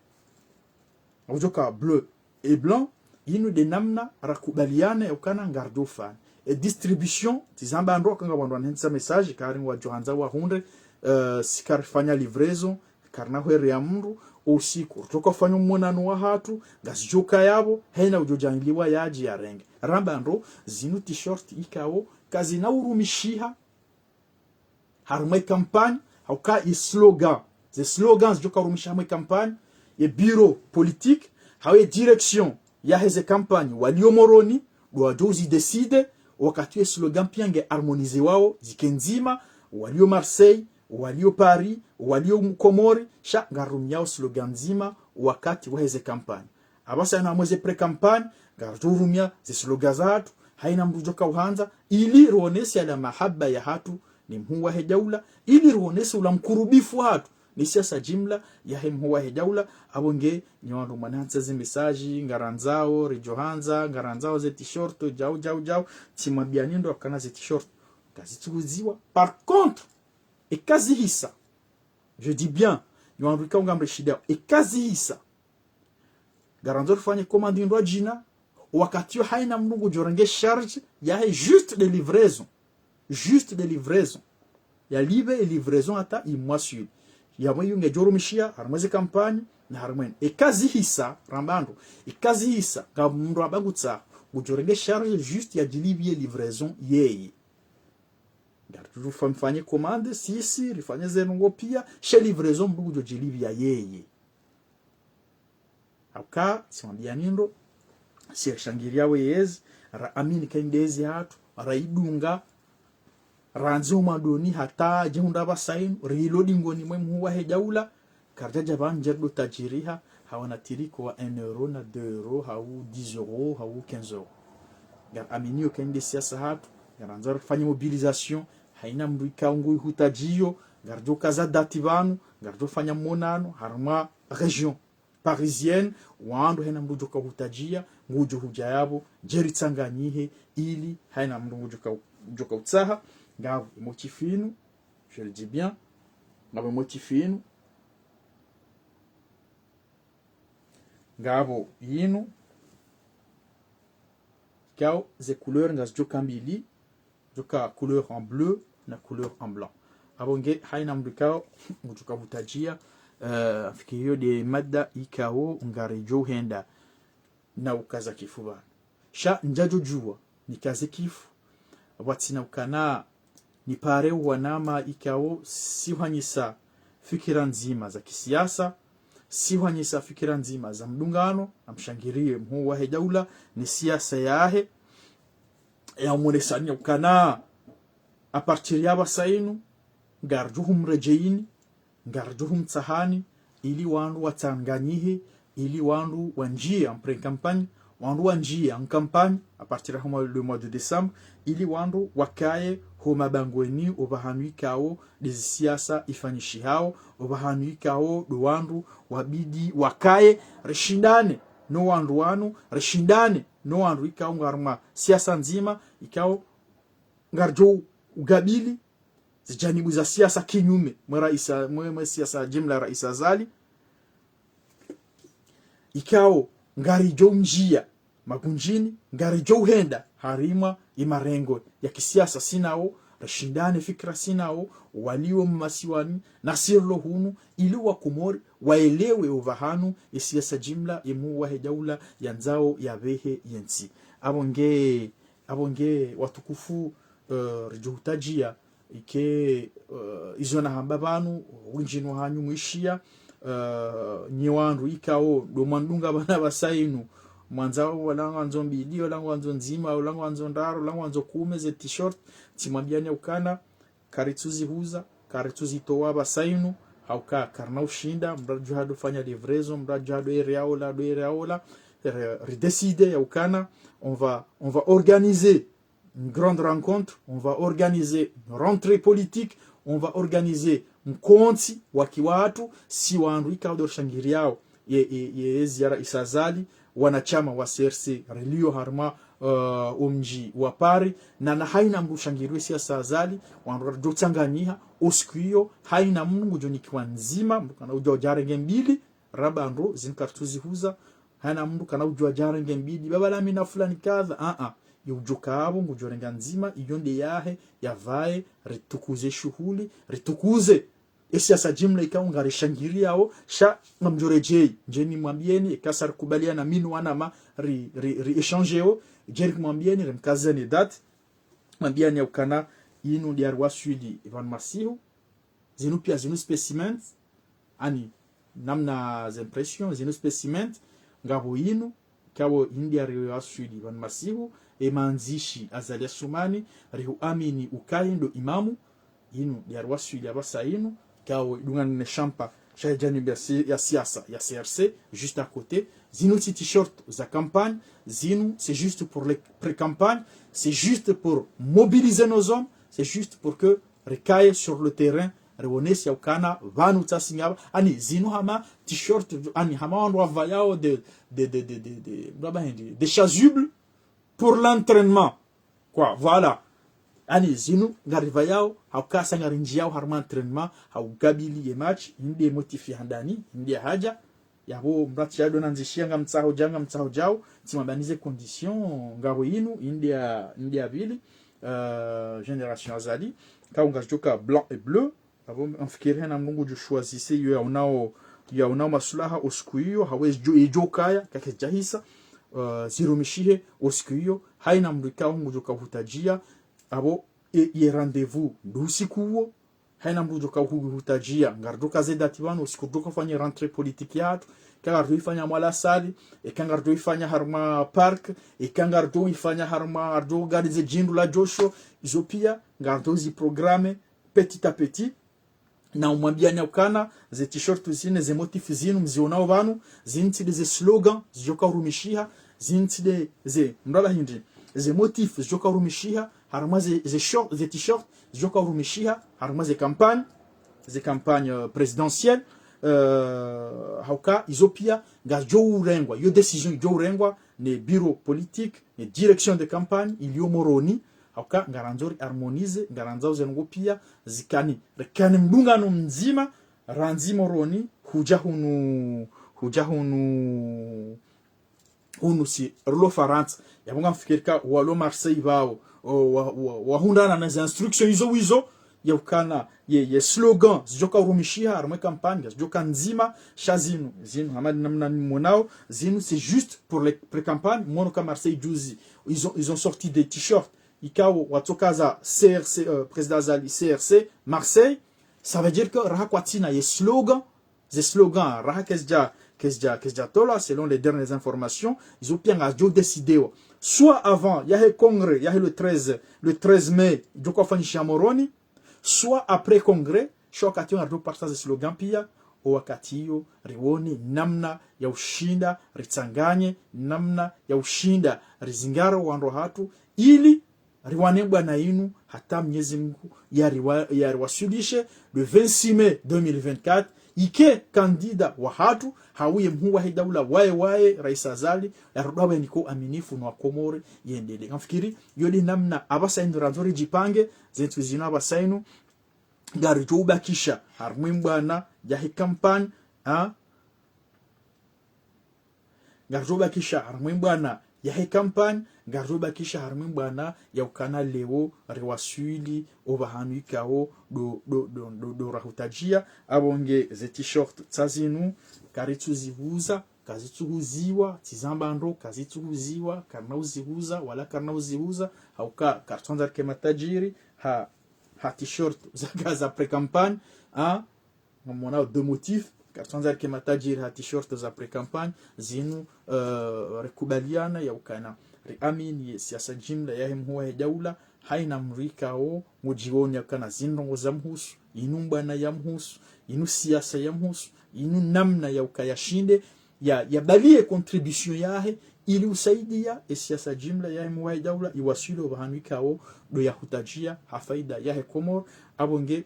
ngapvo djoka bleu et blanc, yinu de namna rakubaliana ya ukana ngaridjo ufanya. E distribution, tsizamba ndro, kanga wandru wanhendza message, kari ngwadjo handza wahundre, euh, si karifanya livraison, karina hwere ya mndru, usiku, ridjoka ufanya mwonano wa hatru, ngazidjoka yapvo, haina udjo djaaliwa yadje yarenge. Ramba ndro, zinu t-shirt ikao, kazina urumishiha, harumwa e campagne, hauka e slogan. Ze slogans zidjoka urumishiha harumwa e campagne, e bureau politique, hau e direction ya heze campagne, walio Moroni, ndo wadjo uzi décider, wakati e slogan pia nge harmonisé wao, zike ndzima, walio Marseille, walio Paris, walio Komori, sha ngarumiao slogan ndzima, wakati wa heze campagne. Apvasa na mwezi pré-campagne, ngaridjo urumia ze slogan zahatru, haina mndru djoka uhandza, ili rionese yala mahaba ya hatru, ni mhuu wa he daula, ili rionese ula mkurubifu hatru, ni siasa jimla ya he mhuu wa he daula, apvo nge, nyi wandru mwanandza ze message, ngarandzao, ridjo handza, ngarandzao ze t-shirt, djau, djau, djau, tsimwambiani ndro ukana ze t-shirt, kazitsukuziwa. Par contre, eka zihisa, je dis bien, nyi wandru ikao ngamrishindao, eka zihisa, ngarandzo rifanye commande ndro djina, wakati yo haina mndru ngudjo renge charge ya he juste de livraison. Juste de livraison. Yalipve e livraison hata imwaswili. Yamwe yu ngedjo urumishiha, harumwa ze campagne, na harumwa eni. Eka zihisa, ramba ndro, eka zihisa, ngamndru abagutsa, ngudjo renge charge juste yadjilipviye livraison yeye. Ngaridjo ufa-, mfanye commande, sisi, rifanye ze ndrongo pia, she livraison mndru ngudjo djilipviya yeye. Hauka, tsimwambiani ndro, si rishangiriya we yezi, raamini ka inde yezi hatru, raidunga, randzi umwandoni hata djehundra apvasa inu, rilo dingoni mwe mhuu wa he daula, karidjadja pvanu nje ridjo tajiriha, ha wana tiriko wa un euro na deux euros, hau dix euros, hau quinze euros. Ngaraminio ka inde siasa hatru, Ngarandzo rifanye mobilisation, haina mndru ikao nguihutadjiyo, ngaridjo kaza dati pvanu, ngaridjo fanya monano, harumwa région parisienne, wandru haina mndru djoka uhutadjiya, ngudjo hudja yapvo, djeri tsanganyihe, ili haina mndru ngudjoka, djoka utsaha, ngapvo motif inu, je le dis bien, ngapvo motif inu, ngapvo inu, ikao ze couleur ngazidjoka mbili, djoka couleur en bleu na couleur en blanc. Apvo nge haina mndru ikao ngudjoka hutadjiya, eh, fikiri iyo nde mada ikao ngaridjo henda na ukaza kifu pvanu. Sha ndjadjo djuwa nikaze kifu, pvwatsina ukana nipare wanama ikao sihwanyisa fikira ndzima za kisiasa, sihwanyisa fikira ndzima za mdungano, amshangiriye mhuu wahe daula ne siasa yahe, ya umwonesani ukana à partir ya pvasa inu, ngaridjo humredjeini, ngaridjo humtsahani, ili wandru watsanganyihe, ili wandru wandjiye en pré-campagne, wandru wandjiye en campagne, à partir ya homa le mois de décembre, ili wandru wakaye ho mabangweni opvahanu ikao ndezi siasa ifanyishihao, opvahanu ikao ndo wandru wabidi wakaye, rishindane no wandru wanu, rishindane no wandru ikao ngarumwa siasa ndzima, ikao ngaridjo ugabili zijanibu za siasa kinyume mwe raisa, mwe, mwe siasa jimla Rais Azali. Ikao ngaridjo ndjiya magundjini, ngaridjo uhenda harimwa imarengo ya kisiasa sinao, rishindane fikira sinao, walio mmasiwani, na sirlo hunu, ili wa Komori, waelewe opvahanu, isiasa jimla, imu wahe daula, yandzao, yapvehe, yentsi. Apvo nge, apvo nge, watukufu, eh, ridjo hutadjiya, ike, eh, izo nahamba pvanu, windji no hanyu mwishiya, eh, nyi wandru ikao, ndo mwandunga pvana pvasa inu, mwandzao, wala ngwandzo mbili, wala ngwandzo ndzima, wala ngwandzo ndraru, wala ngwandzo kume, ze t-shirt, tsimwambiyani ukana, karitsuzihuza, karitsuzitowa pvasa inu, hauka karina ushinda, mndru adjo hado fanya livraison, mndru adjo hado ere aola, do ere aola, ri, ridécide ya ukana, on va, on va organiser une grande rencontre, on va organiser une rentrée politique, on va organiser mkontsi wa kiwatru, si wandru ikao ndo rishangiriyao ye, ye, ye, ye ziara Rais Azali, wanashama wa C R C, rilio harumwa, eh, omdji wa Paris, na, na haina mndru shangiriwe siasa Azali, wandru ridjo tsanganyiha, osiku iyo, haina mndru ngudjo nikiwa ndzima, mndru kana udjo djarenge mbili, raba ndro, zini karitsuzihuza, haina mndru kana udjo djarenge mbili, baba la mina fulani kadha, a, a, yo udjo kapvo, ngudjo renga ndzima, iyo nde yahe, yapvaye, ritukuze shuhuli, ritukuze esiasa jimla ikao ngarishangiriyao, sha ngamdjo redjeyi, ndjeni mwambiyeni, eka sa rikubaliana mi no wanama ri, ri, ri échangeo, ndjeni mwambiyeni, rimkazeni date, mwambiyani ya ukana inu ndiya riwaswili pvanu masihu, zinu piya zinu spécimens, ani namna ze impression, zinu spécimens, ngapvo inu, ikao inu ndiya riwaswili pvanu masihu, e mandzishi Azali Assoumani, rihuamini ukayi ndo imamu, inu ndiya riwaswili apvasa inu, ikao idungana ne shampa, sha janibu ya si, ya siasa, ya C R C, juste à côté. Zinu tsi t-shirt za campagne, zinu, c'est juste pour les pré-campagnes, c'est juste pour mobiliser nos hommes, c'est juste pour que rikaye sur le terrain, riwonese ya ukana, pvanu tsasi ngapva, ani zinu hama t-shirt, ani hama wandru wapvayao de, de, de, de, de, de, mraba hindi, des chasubles pour l'entraînement. Quoi, voilà. Ani zinu ngaripvayao, hauka sa ngarindjiyao harumwa entraînement, haukabili ye match, inde motif ya handani, inde ya haja, yapvo mndru atsi yado nandzishiya ngamtsaho dja, ngamtsaho djao, tsimwambiyani ze conditions, ngapvo inu, inde ya, inde ya pvili, euh, génération Azali, ikao ngazidjoka blanc et bleu, apvo, mfikiri haina mndru ngudjo choisir iyo yaonao, yaonao maslaha osiku iyo, hawezi djo, idjo kaya, kake djahisa, euh, zirumishihe osiku iyo, haina mndru ikao ngudjoka hutadjiya, apvo, e, ye rendez-vous, ndo usiku uwo, haina mndru djoka hu, hutadjiya, ngaridjoka ze date pvanu, osiku ridjoka fanya rentrée politique yatru, eka ngaridjo ifanya mwa la salle, eka ngaridjo ifanya harumwa parc, eka ngaridjo ifanya harumwa, ngaridjo organiser djindru la djosho, izo piya, ngaridjo zi programmer, petit à petit, na umwambiyani ya ukana, ze t-shirt zinu, ze motif zinu, mzionao pvanu, zinu tsi nde ze slogan, zidjoka urumishiha, zinu tsi nde ze, mraba hindi, ze motif, zidjoka urumishiha, Harumwa ze, ze short, ze t-shirt zidjoka urumishiha harumwa ze campagne, ze campagne, euh, présidentielle, euh, hauka izo pia ngazidjo urengwa, iyo décision idjo urengwa ne bureau politique, ne direction de campagne iliyo Moroni. Hauka ngarandzo ri harmoniser, ngarandzao ze ndrongoo pia zikani, rikani mdungano mdzima, randzi Moroni hudja hunu, hudja hunu, hunu si rilo Farantsa. Yapvo ngamfikiri ka walo Marseille pvao, o, wa, wa, wahundrana na ze instructions izo wizo, ya ukana ye, ye slogan zidjoka urumishiha harumwa ye campagne zidjoka ndzima. Sha zinu, zinu hama namna nimonao, zinu c'est juste pour les pré-campagnes. Mono ka Marseille juzi, ils ont, ils ont sorti des t-shirts ikao watsokaza C R C, euh, président Azali, C R C Marseille. Ça veut dire que raha kwatsina ye slogan, ze slogan raha kazidja, kazidja, kazidja tolwa, selon les dernières informations, izo pia ngazidjo décidewa soit avant yahe congrès yahe le treize, le treize mai, idjoka ufanyishiha Moroni, soit après congrès. Sha wakati iyo ngaridjo partager slogan pia, o wakati iyo riwone namna ya ushinda ritsanganye, namna ya ushinda rizingare wandru hatru, ili riwane bwana inu hata Mnyezi Mungu yariwa-, yariwaswilishe le vingt-six mai deux mille vingt-quatre, ike candidat wahatru, hau ye mhuu wahe daula waye waye, Rais Azali, yarudi apvo yanike uaminifu no Wakomori yendelee. Ngamfikiri iyo nde namna apvasa inu randzo ridjipange, ze ntsihu zinu apvasa inu ngaridjo ubakisha harumwa ye mbwana yahe campagne, ha? Ngaridjo ubakisha harumwa ye mbwana yahe campagne, ngaridjo ubakisha harumwa ye mbwana ya ukana leo riwaswili opvahanu ikao ndo, ndo, ndo, ndo, ndo rahutadjia. Apvo nge ze t-shirt tsa zinu, karitsuzihuza, kazitsuhuziwa, tsizamba ndro, kazitsuhuziwa, karina uzihuza, wala karina uzihuza, hauka karitsandza rike matajiri ha, ha t-shirt za, za pré-campagne, ha? Ngamwonao deux motifs, karitsandza rike matajiri ha t-shirt za pré-campagne, zinu, euh, rikubaliana ya ukana riamini ye siasa jimla yahe mhuu wahe daula, haina mdru ikao ngudjioni ya ukana zinu ndrongoo zamhusu, inu mbwana yamhusu, inu siasa yamhusu, inu namna ya uka yashinde ya, yabaliye contribution yahe, ili usaidia ye siasa jimla yahe mhuu wahe daula iwaswili opvahanu ikao ndo yahutadjia ha faida yahe Komori. Apvo nge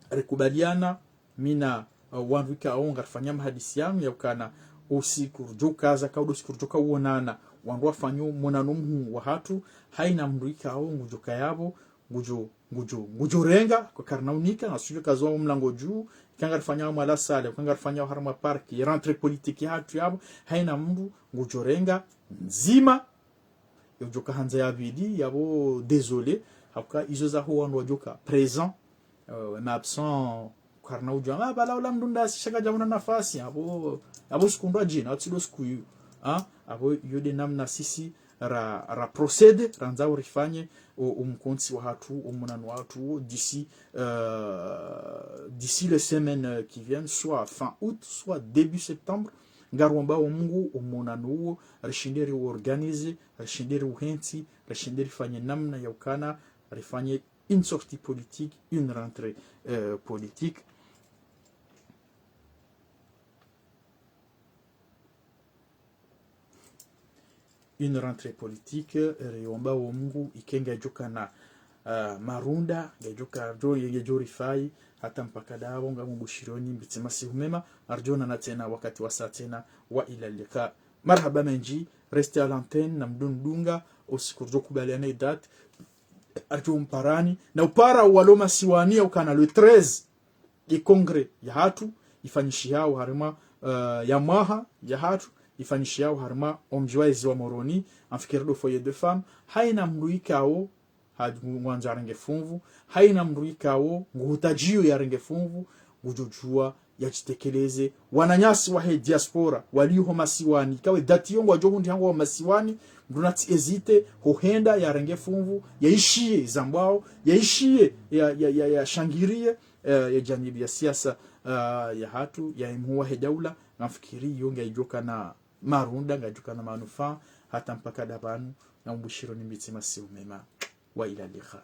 rikubaliana, mi na, uh, wandru ikao ngarifanya mahadisi yanu ya ukana usiku rudjo ukaza, ka udo usiku rudjo kauonana, wandru wafanye monano mhuu wahatru, haina mdru ikao ngudjo kaya apvo, ngudjo, ngudjo, ngudjo renga, kwa karina unika, ngasudjo kaza wo mlango dju, ika ngarifanya harumwa la salle, ika ngarifanya harumwa parc, ye rentrée politique yahatru yapvo, haina mdru ngudjo renga ndzima, yo udjoka handza ya pvili, yapvo désolé, hauka izo zaho wandru wadjoka présent, euh, ma absent, karina udjua, ah, pvala ula mdru ndasi sha kadjaona nafasi, apvo, apvo siku ndo adjina, atsi ndo siku iyo. Ah, apvo iyo nde namna sisi ra, ra procéder, randza urifanye, o, o mkontsi wahatru, o monano wahatru, d'ici, euh, d'ici les semaines, euh, qui viennent, soit fin août, soit début septembre, ngaromba o Mungu, o monano uwo, rishinde ri organiser, rishinde ri uhentsi, rishinde rifanye namna ya ukana, rifanye une sortie politique, une rentrée, euh, politique. Une rentrée politique, riomba o Mungu ike ngedjoka na, euh, marunda, ngedjoka djo, ngedjo rifai, hata mpaka ndapvo, ngamubushirioni mbitsi masihu mema, ardjonana tsena wakati wasa tsena, wa ila liqa. Marahaba mendji, restez à l'antenne, na mdunidunga, o usiku rdjo kubaliana ye date, ardjo mparani, na upara walo masiwani ya ukana le treize, ye congrès yahatru, ifanyishihao harimwa, euh, ya mwaha yahatru, ifanyishihao harimwa o mdji wa ezi wa Moroni, ngamfikiri ndo foyer des femmes, haina mdru ikao, ha, ngwandzo yarenge funvu, haina mdru ikao, nguhutadjio yarenge funvu, ngudjodjua, yadjitekeleze. Wananyasi wahe diaspora, walio ho masiwani, ikawe date iyo ngwadjo hundri hangu wa masiwani, mdru natsi hésiter, ho henda yarenge funvu, yaishiye zambwao, yaishiye, ya, ya, ya, yashangirie, eh, ye janibu ya siasa, eh, yahatru, ya ye mhuu wahe daula, ngamfikiri iyo ngedjoka na marunda, ngedjoka na manufaa, hata mpaka ndapvanu, ngamubushirioni mbitsi masihu mema. Wa ila liqa.